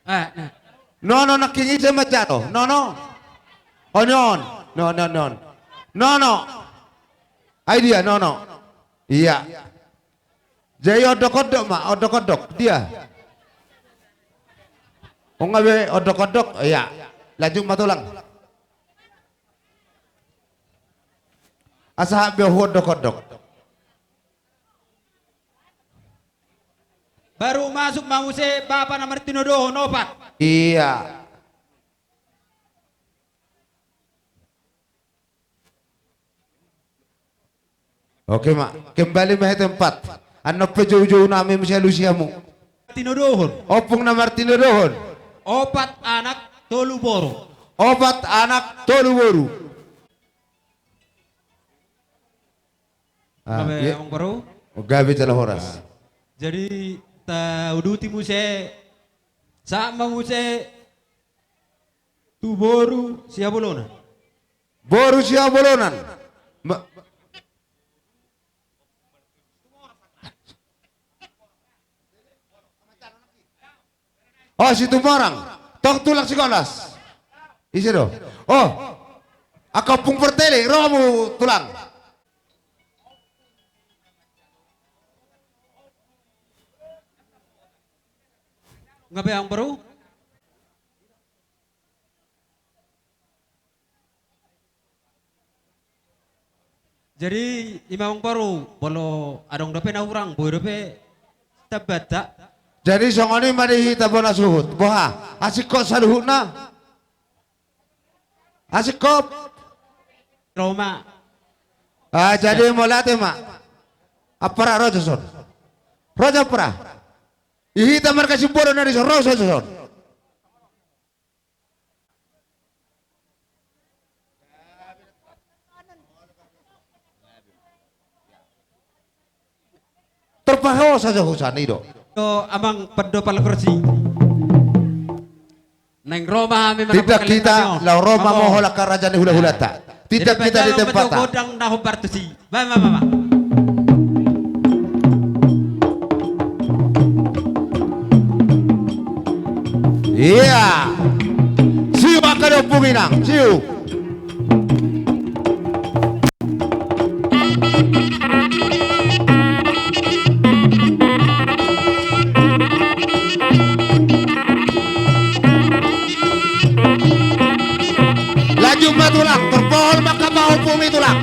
Eh, nah. Nono nangkin ise manjalo. Nono. Onion. Nono, nono. Nono. Ai dia, nono. Ia. Jadi odok-odok ma, odok-odok. Dia. Ong gabe odok-odok. Ia. Lanjut ma tulang. Asa hak be huodok-odok. Baru masuk ma muse bapa na martinodohon opat. Ia. Oke ma, kembali ma he tempat. Annon pe joujou nami muse alusi hamu. Tinodohon. Ompung na martinodohon. Opat anak, tolu boru. Opat anak, tolu boru. Ah, gabe, iya. Amangboru. Oh, gabe jala horas. Jadi tauduti muse, sahat ma muse tu boru Sihabolonan. Boru Sihabolonan. Ma- Oh, Situmorang. Tong tulang Sikolas. Ise do? Oh. Angka Ompung Pertele, ro hamu tulang. Gabe amangboru. Jadi ima amangboru, molo adong dope na hurang, boi dope tambanta. Jadi songon i ma di hita bona suhut. Boha, asingkop saluhutna? Asingkop? Ro ma. Ah, jadi mauliate ma. Ampara, ro jo son. Ro jo ampara. Di hita marga Simbolon na dison, ro jo son. Terpaho saja husan i do. Do amang pandopal kursi. Naeng ro ma hami. Tindak hita laho ro mamohol angka raja ni hulahulanta. Tindak hita di tempatna. Godang na hombar tusi. Ba, ba, ba, ba. Iya. Siu angka ni Ompung Inang, siu. Lanjut ma tulang, terpohol ma angka pahompumi tulang.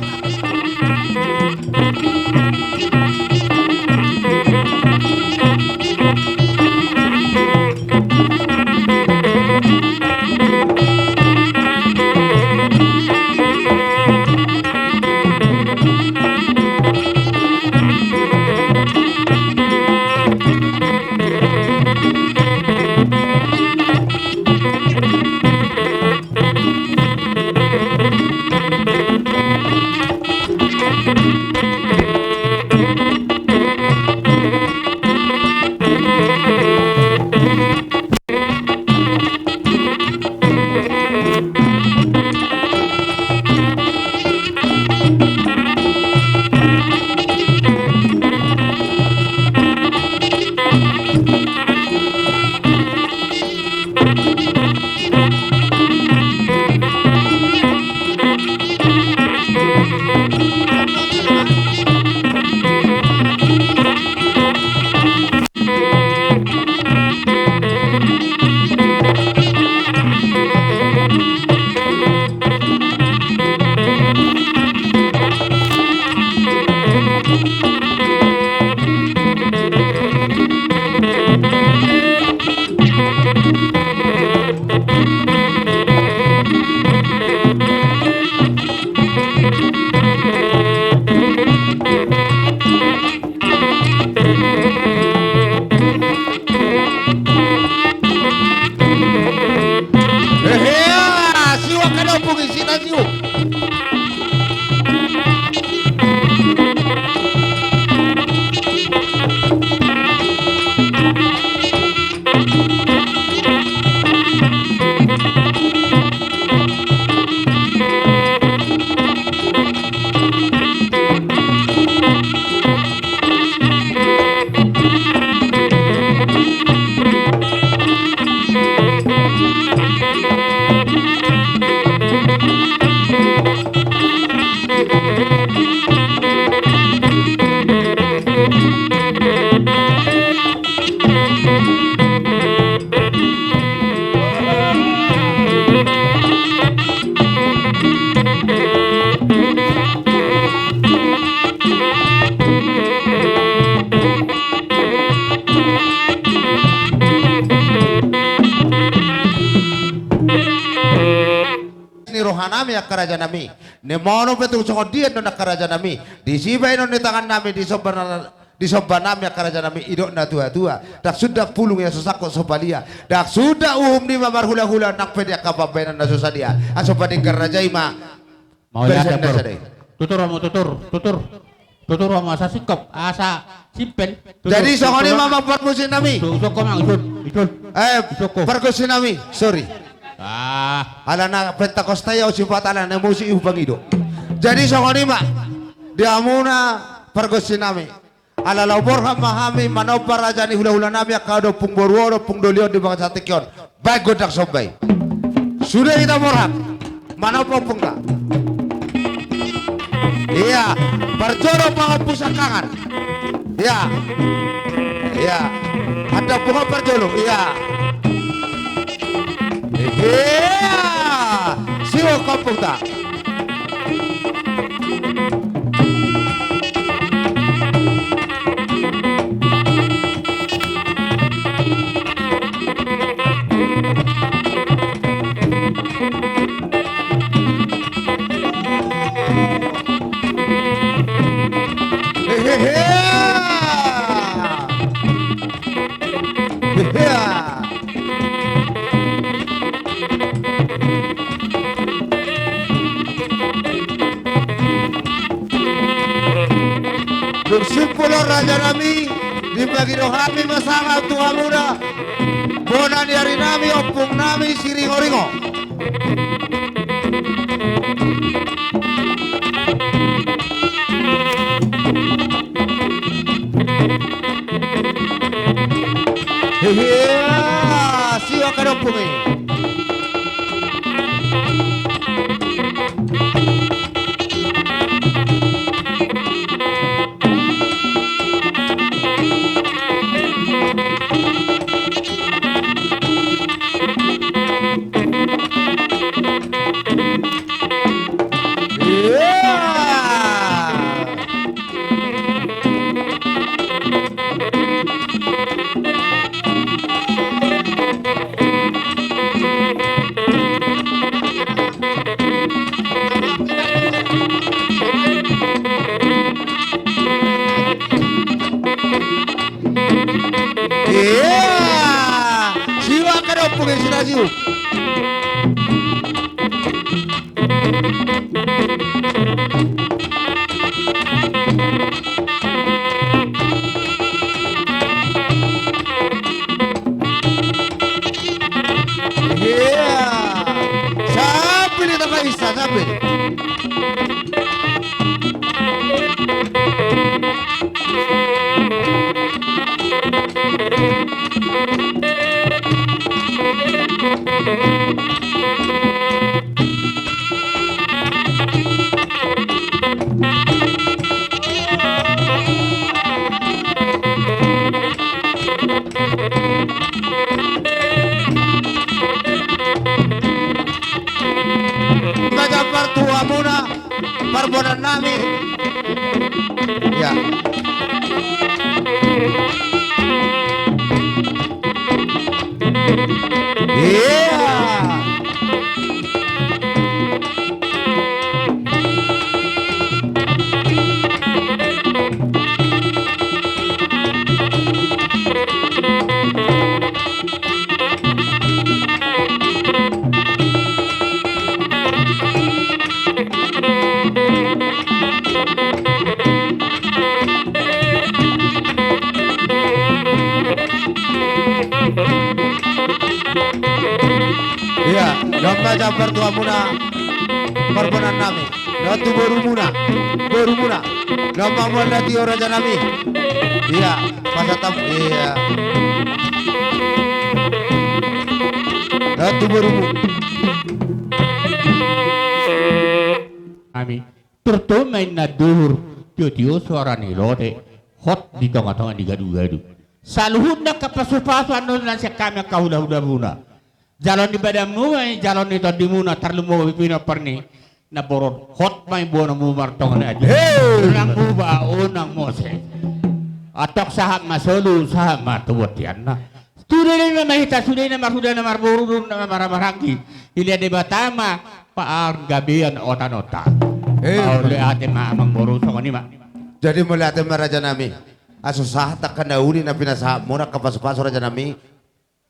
nami angka raja nami. Naeng pe tung songon dia do angka raja nami. Disi baenon ni tangan nami, disomba na-, disomba nami angka raja nami, didok na tua-tua. Ndang suda pulung ia so sangkot so palia. Ndang suda uhum ni ma marhula-hula nang pe di angka pambaenan na so sadia. Asa padenggan raja i ma. Mauliate, barisan na Boru. Sada i. Tutur hamu, tutur, tutur. Tutur hamu asa singkop, asa simpel. Tutur, tutur. Jadi songon i ma, amang pargonsi nami. Tutur, tutur, tutur. Eh, tutur. Pargonsi nami, sorry. Ah. Alana Pentakosta i au sipata alana emosi i hupangido. Jadi songon i ma. Di hamuna pargonsi nami. Ala laho borhat ma hami manomba raja ni hula-hula nami, angka dompung boru on, dompung doli on di bagasan tingki on. Baen gondang somba i. Sude hita borhat. Manomba ompungta. Ia, parjolo pangompu sangkangan. Ia. Ia. Handa ompung on parjolo. Ia. Ia. Siwok ompungta. Dung simpul on raja nami, dibahen do hami ma sangap tu hamuna, bona ni ari nami, ompung nami Siringo-ringo. Hehe, siwok angka dompung i. Ia, siwok angka dompung i, sirasiu. Ia, sambil kita paisa, sambil. Baca partua muna. Parbonan nami. Ia. Ia. Ia, domma jambar tu hamuna parbonan nami. Dohot tu borumuna, borumuna. Domma mual dati o raja nami. Ia, pasahat hamu, ia. Dohot tu borumu. Nami. Turtu ma inna duhur, tio-tio suara ni lote, hot di tonga-tonga ni gadu-gadu. Saluhutna angka pasu-pasu annon na sian hami angka hula-hula muna. Jalo ni badanmu ma i, jalo ni tondimuna, tarlumobi pinompar ni na borot, hot ma i bonomu martonga ni aji. Hei! Unang uba, unang mose. Antong sahat ma solu, sahat ma tu bonteanna. Sude na ma hita, sude na marhula na marboru, na marhaha maranggi. Dilehon Debata ma Panggabean otan-otan. Eh, mauliate ma amangboru, songon i ma. Jadi mauliate ma rajanami. Aso sahat angka na uli na pinasahatmuna, angka pasu-pasu rajanami.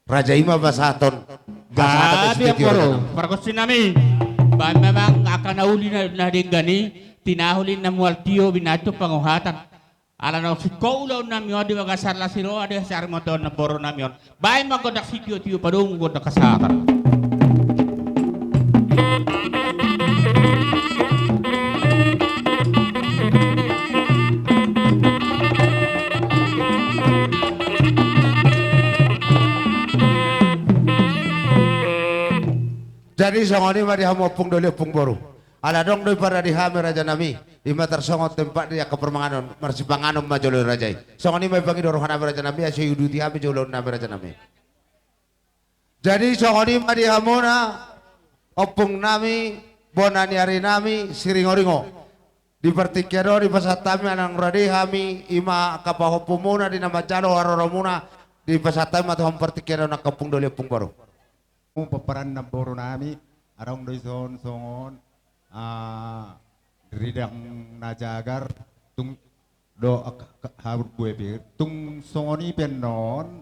Raja i ma pasahaton. Gabe pasahaton amangboru, pargonsinami. Baen ma amang angka na uli na, na denggan i, tinahul i na mual tio, binahen tu panguhatan. Ala naung singkop ulaonnami on di bagasan las ni roha, di hasarimateon namborunami on. Baen ma gondang sitio-tio, padomu gondang hasahatan. Jadi songon i ma di hamu ompung doli, ompung boru. Ala adong do i parade hami rajanami. I ma tarsongon tempat ni angka parmanganon, marsipanganon ma jolo raja i. Songon i ma ipangido rohanami rajanami, asa iuduti hami jolo nami rajanami. Jadi songon i ma di hamuna, ompungnami, bona ni arinami, Siringoringo. Di partingkian on dipasahat hami, unang rade hami, i ma angka pahompumuna di na manjalo haroromuna, dipasahat hami ma tu hamu partingkian on angka ompung doli, ompung boru. Pomparan namborunami, adong do i songon, songon, ah, Ridang na Jagar, tung do, ah, ka-, ka-, habur bue pe, tung songon i pe annon,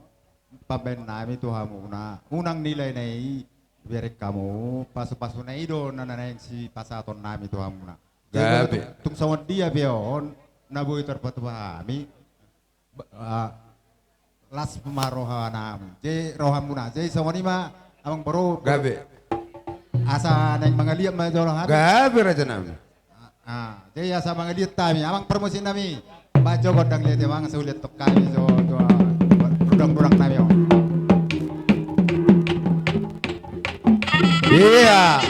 pambaennami tu hamuna, unang nilai na i, bereng hamu, pasu-pasuna i do na, na naeng sipasahatonnami tu hamuna. Jadi, gabe, tung, tung songon dia pe on, na boi tarpatupa hami, Ba-, ah, las ma rohanami. Jadi rohamuna. Jadi songon i ma, amangboru. Gabe. Asa naeng mangaliat ma jolo hami. Gabe, rajanami. Ah, ah. Jadi asa mangaliat hami. Amang pargonsinami. Baen jo gondang liat i amang, asa huliathon hami jo, jo, ah, rudangrudang nami on. Iya.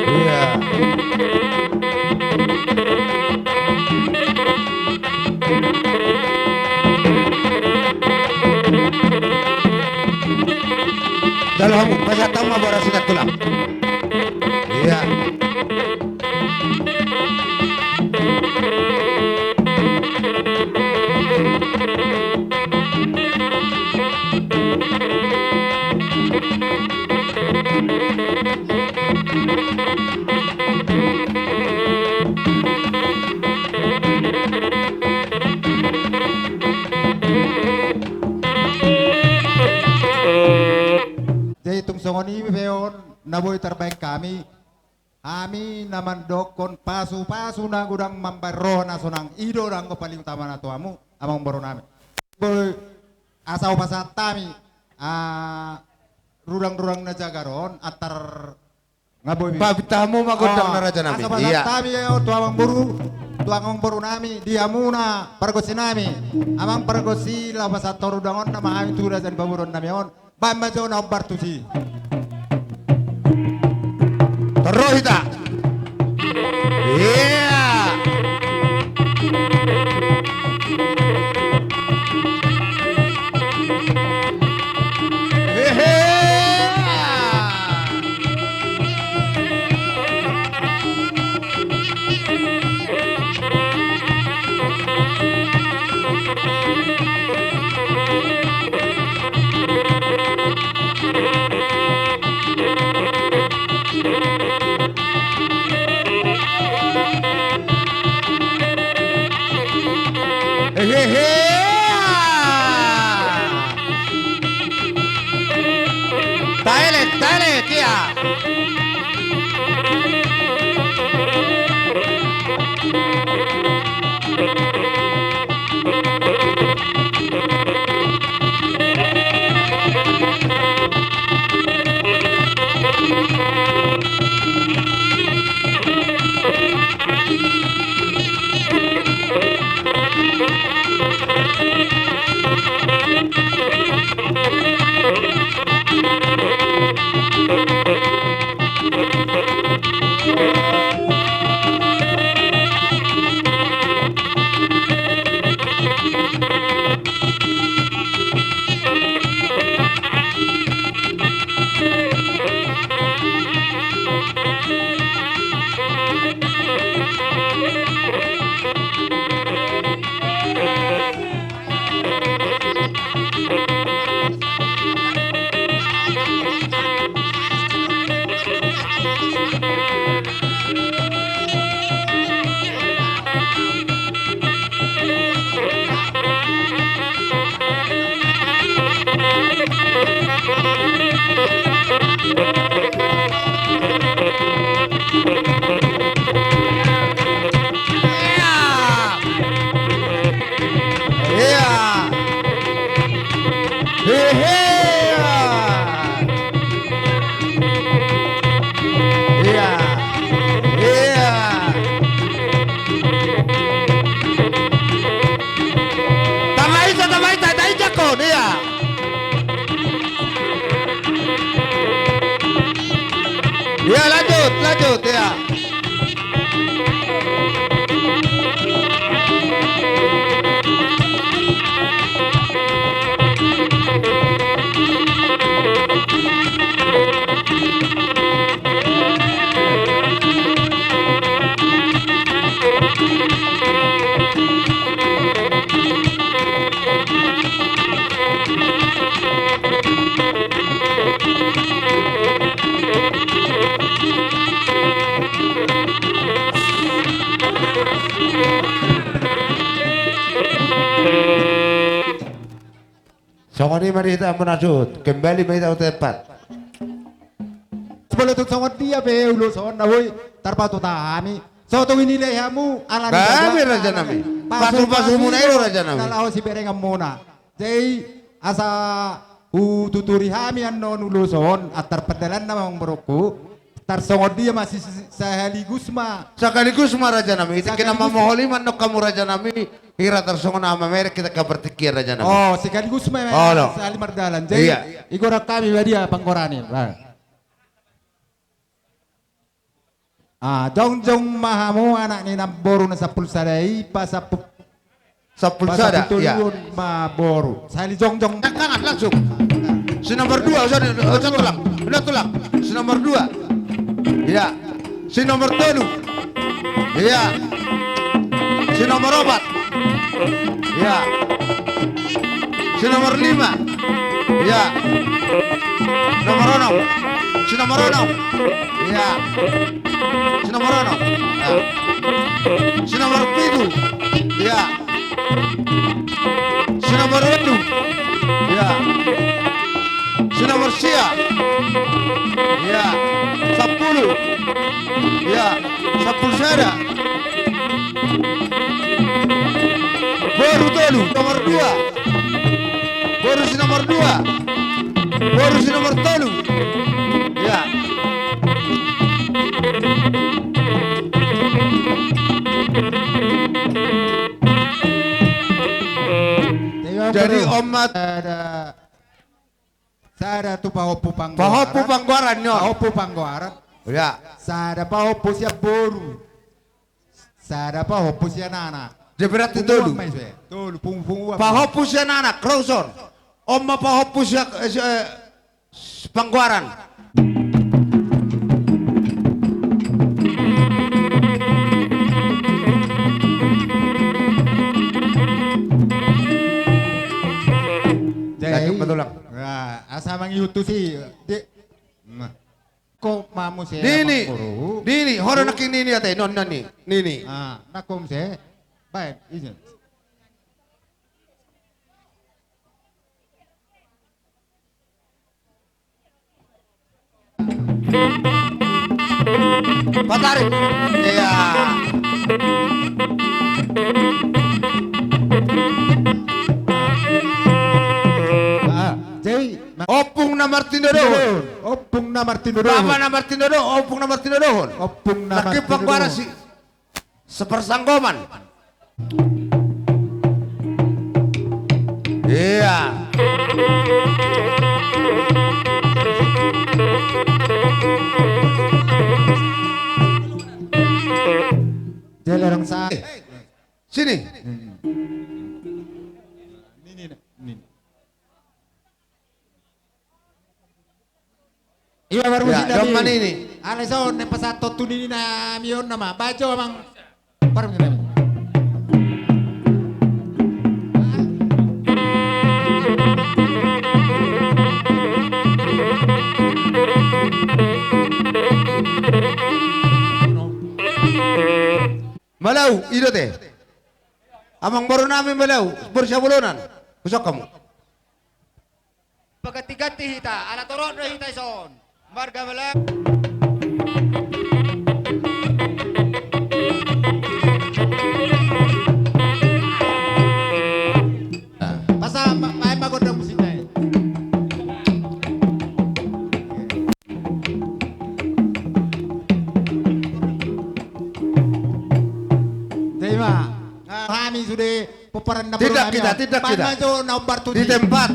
Iya. Jalo hamu, pasahat hamu ma boras i, tulang. Iya. Jadi tung songon i pe on na boi tarbaen hami, hami na mandokkon pasu-pasu na godang mambaen roha na sonang, i do nanggo paling utamana tu hamu, amangboru nami. Boi asa hupasahat hami, ah, rudang-rudang na jagar on, antar nga boi. Papinta hamu ma gondang na raja nami. Asa pasahat hami, iya, tu amangboru, tu amangboru nami, di hamuna pargonsi nami. Amang pargonsi, laho pasahathon rudang on nama hami tu raja ni pamoruon nami on. Baen ma jo na hombar tusi. Torro hita. Iya. Hehe. Hehehe. Taelek, taelek, iya. Hehe. Ia. Ia. Tama ita, tama ita, ita ita kon, ia. Ia, lanjut, lanjut, ia. Songon i ma di hita, ampun, asuhut. Kembali ma hita tu tempat. Molo tung songon dia pe ulos on na boi tarpatupa hami, so tung inilai hamu ala ni bagasan raja nami. Pasu-pasu muna i do, raja nami. Na laho siberengan muna. Jadi asa hututuri hami annon ulos on, antar pardalanna ma, amang borungku, tarsongon dia ma si, si, sekaligus ma. Sekaligus ma, raja nami. Tingki na mamoholi ma annon hamu, raja nami. Hira tarsongon na mamereng hita angka partingkian, raja nami. Oh, sekaligus ma, sahali mardalan. Jadi, ia, igoran hami ma dia panggoaran i. Ah, jongjong ma hamu anak ni namboru na sampulu sada i, pasampulu, sampulu sada, pasampulu tolu, ia, on ma boru. Sahali jongjong. Tangan langsung. Si nomor dua, usan, usan tulang. Usan tulang. Si nomor dua. Ia. Si nomor tolu. Ia. Si nomor opat. Ia. Si nomor lima. Ia. Nomor onom. Si nomor onom. Ia. Si nomor onom. Ia. Si nomor pitu. Ia. Si nomor ualu. Ia. Si nomor sia. Ia. Sampulu. Ia. Sampulu sada. Boru tolu, nomor dua. Boru si nomor dua. Boru si nomor tolu. Ia. Jadi, omat. Sada tu pahompu panggoaran. Pahompu panggoaran, nyo. Pahompu panggoaran. Ia. Sada pahompu sian boru. Sada pahompu sian anak. Jadi berarti tolu. Punguan ma i, tolu, pung-, punguan ma. Pahompu sian anak, ro son. On ma pahompu sian, eh, si, eh, panggoaran. Jadi, lanjut ma tulang. Nah, asa mangihut tusi. Di, nah. Ko ma muse, nini, amang boru. Nini, ho do nangkin nini ate, non, non ni, nini. Ah, nangkin muse. Baen, izin. Patarik. Ia. Ah, jadi, ompung na martinodohon. Ompung na martinodohon. Tama na martinodohon, ompung na martinodohon. Ompung na martinodohon. Nangkin panggoaran si Sepersanggoman. Ia. Jadi orang sa-, eh, sini. Ini, ini, ini. Iba baru. Ia, sini, dong, nini. Alai so, naeng pasahat tu nini nami on nama. Bajo, amang. Baru nini nami. Malau, i do te. Amang boru nami Malau, boru Siabolon an. Husok hamu. Paganti-ganti hita, ala torop do hita ison. Marga Malau. Pasa, ma-, main ma gondang musikna i. Tindak hita, tindak hita. Di tempat.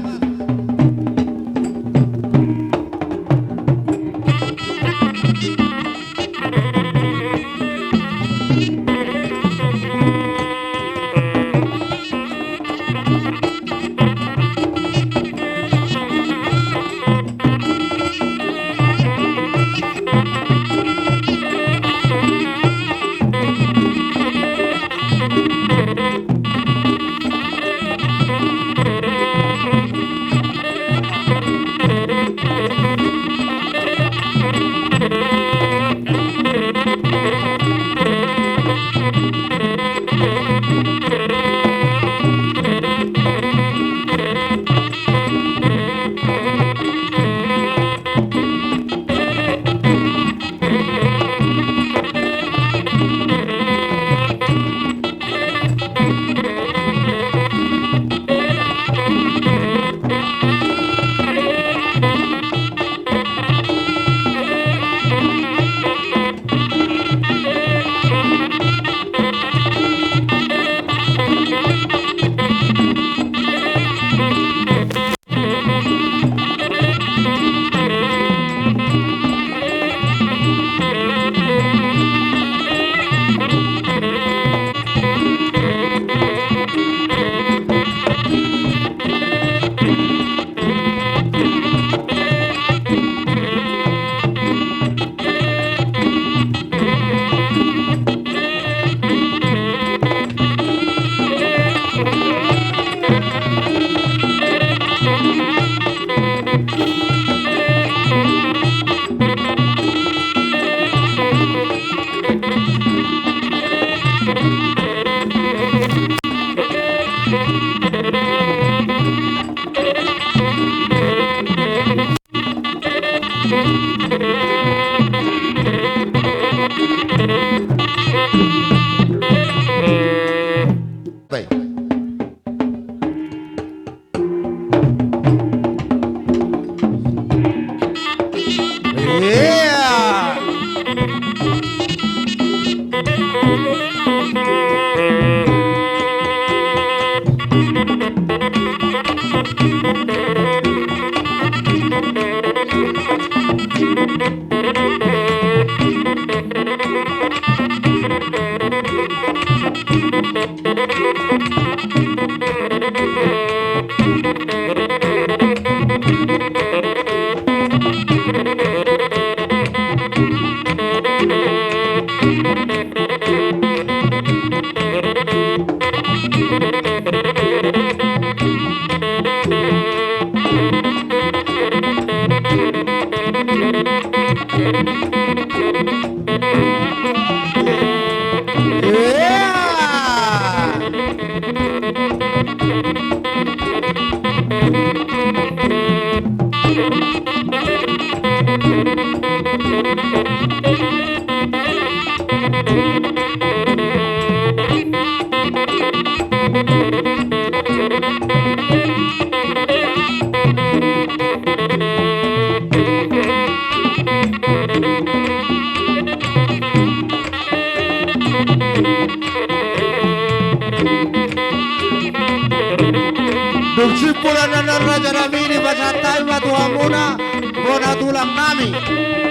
Dung simpul annon raja nami, dipasahat hami ma tu hamuna, bona tulang nami,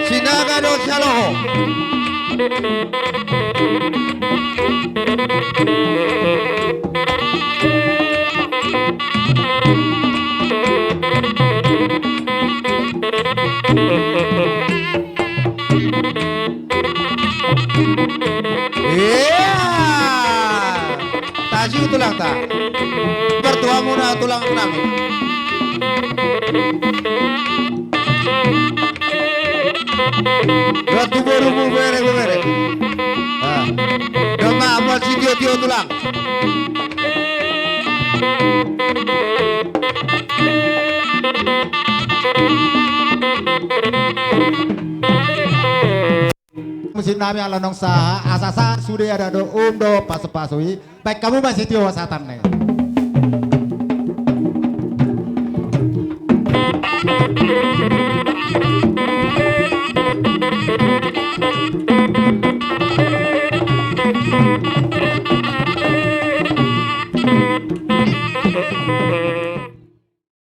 Sinaga do sialoho. Ia, tasi tulang ta. Bertuamu na tulang nami. Batu boru mu bere bere. Ah. Doma amal si tio tio tulang. Musik nami ala nong sahat, asa sahat sude adat dohot uhum dohot pasupasu i, baen hamu ma sitio sahatna i.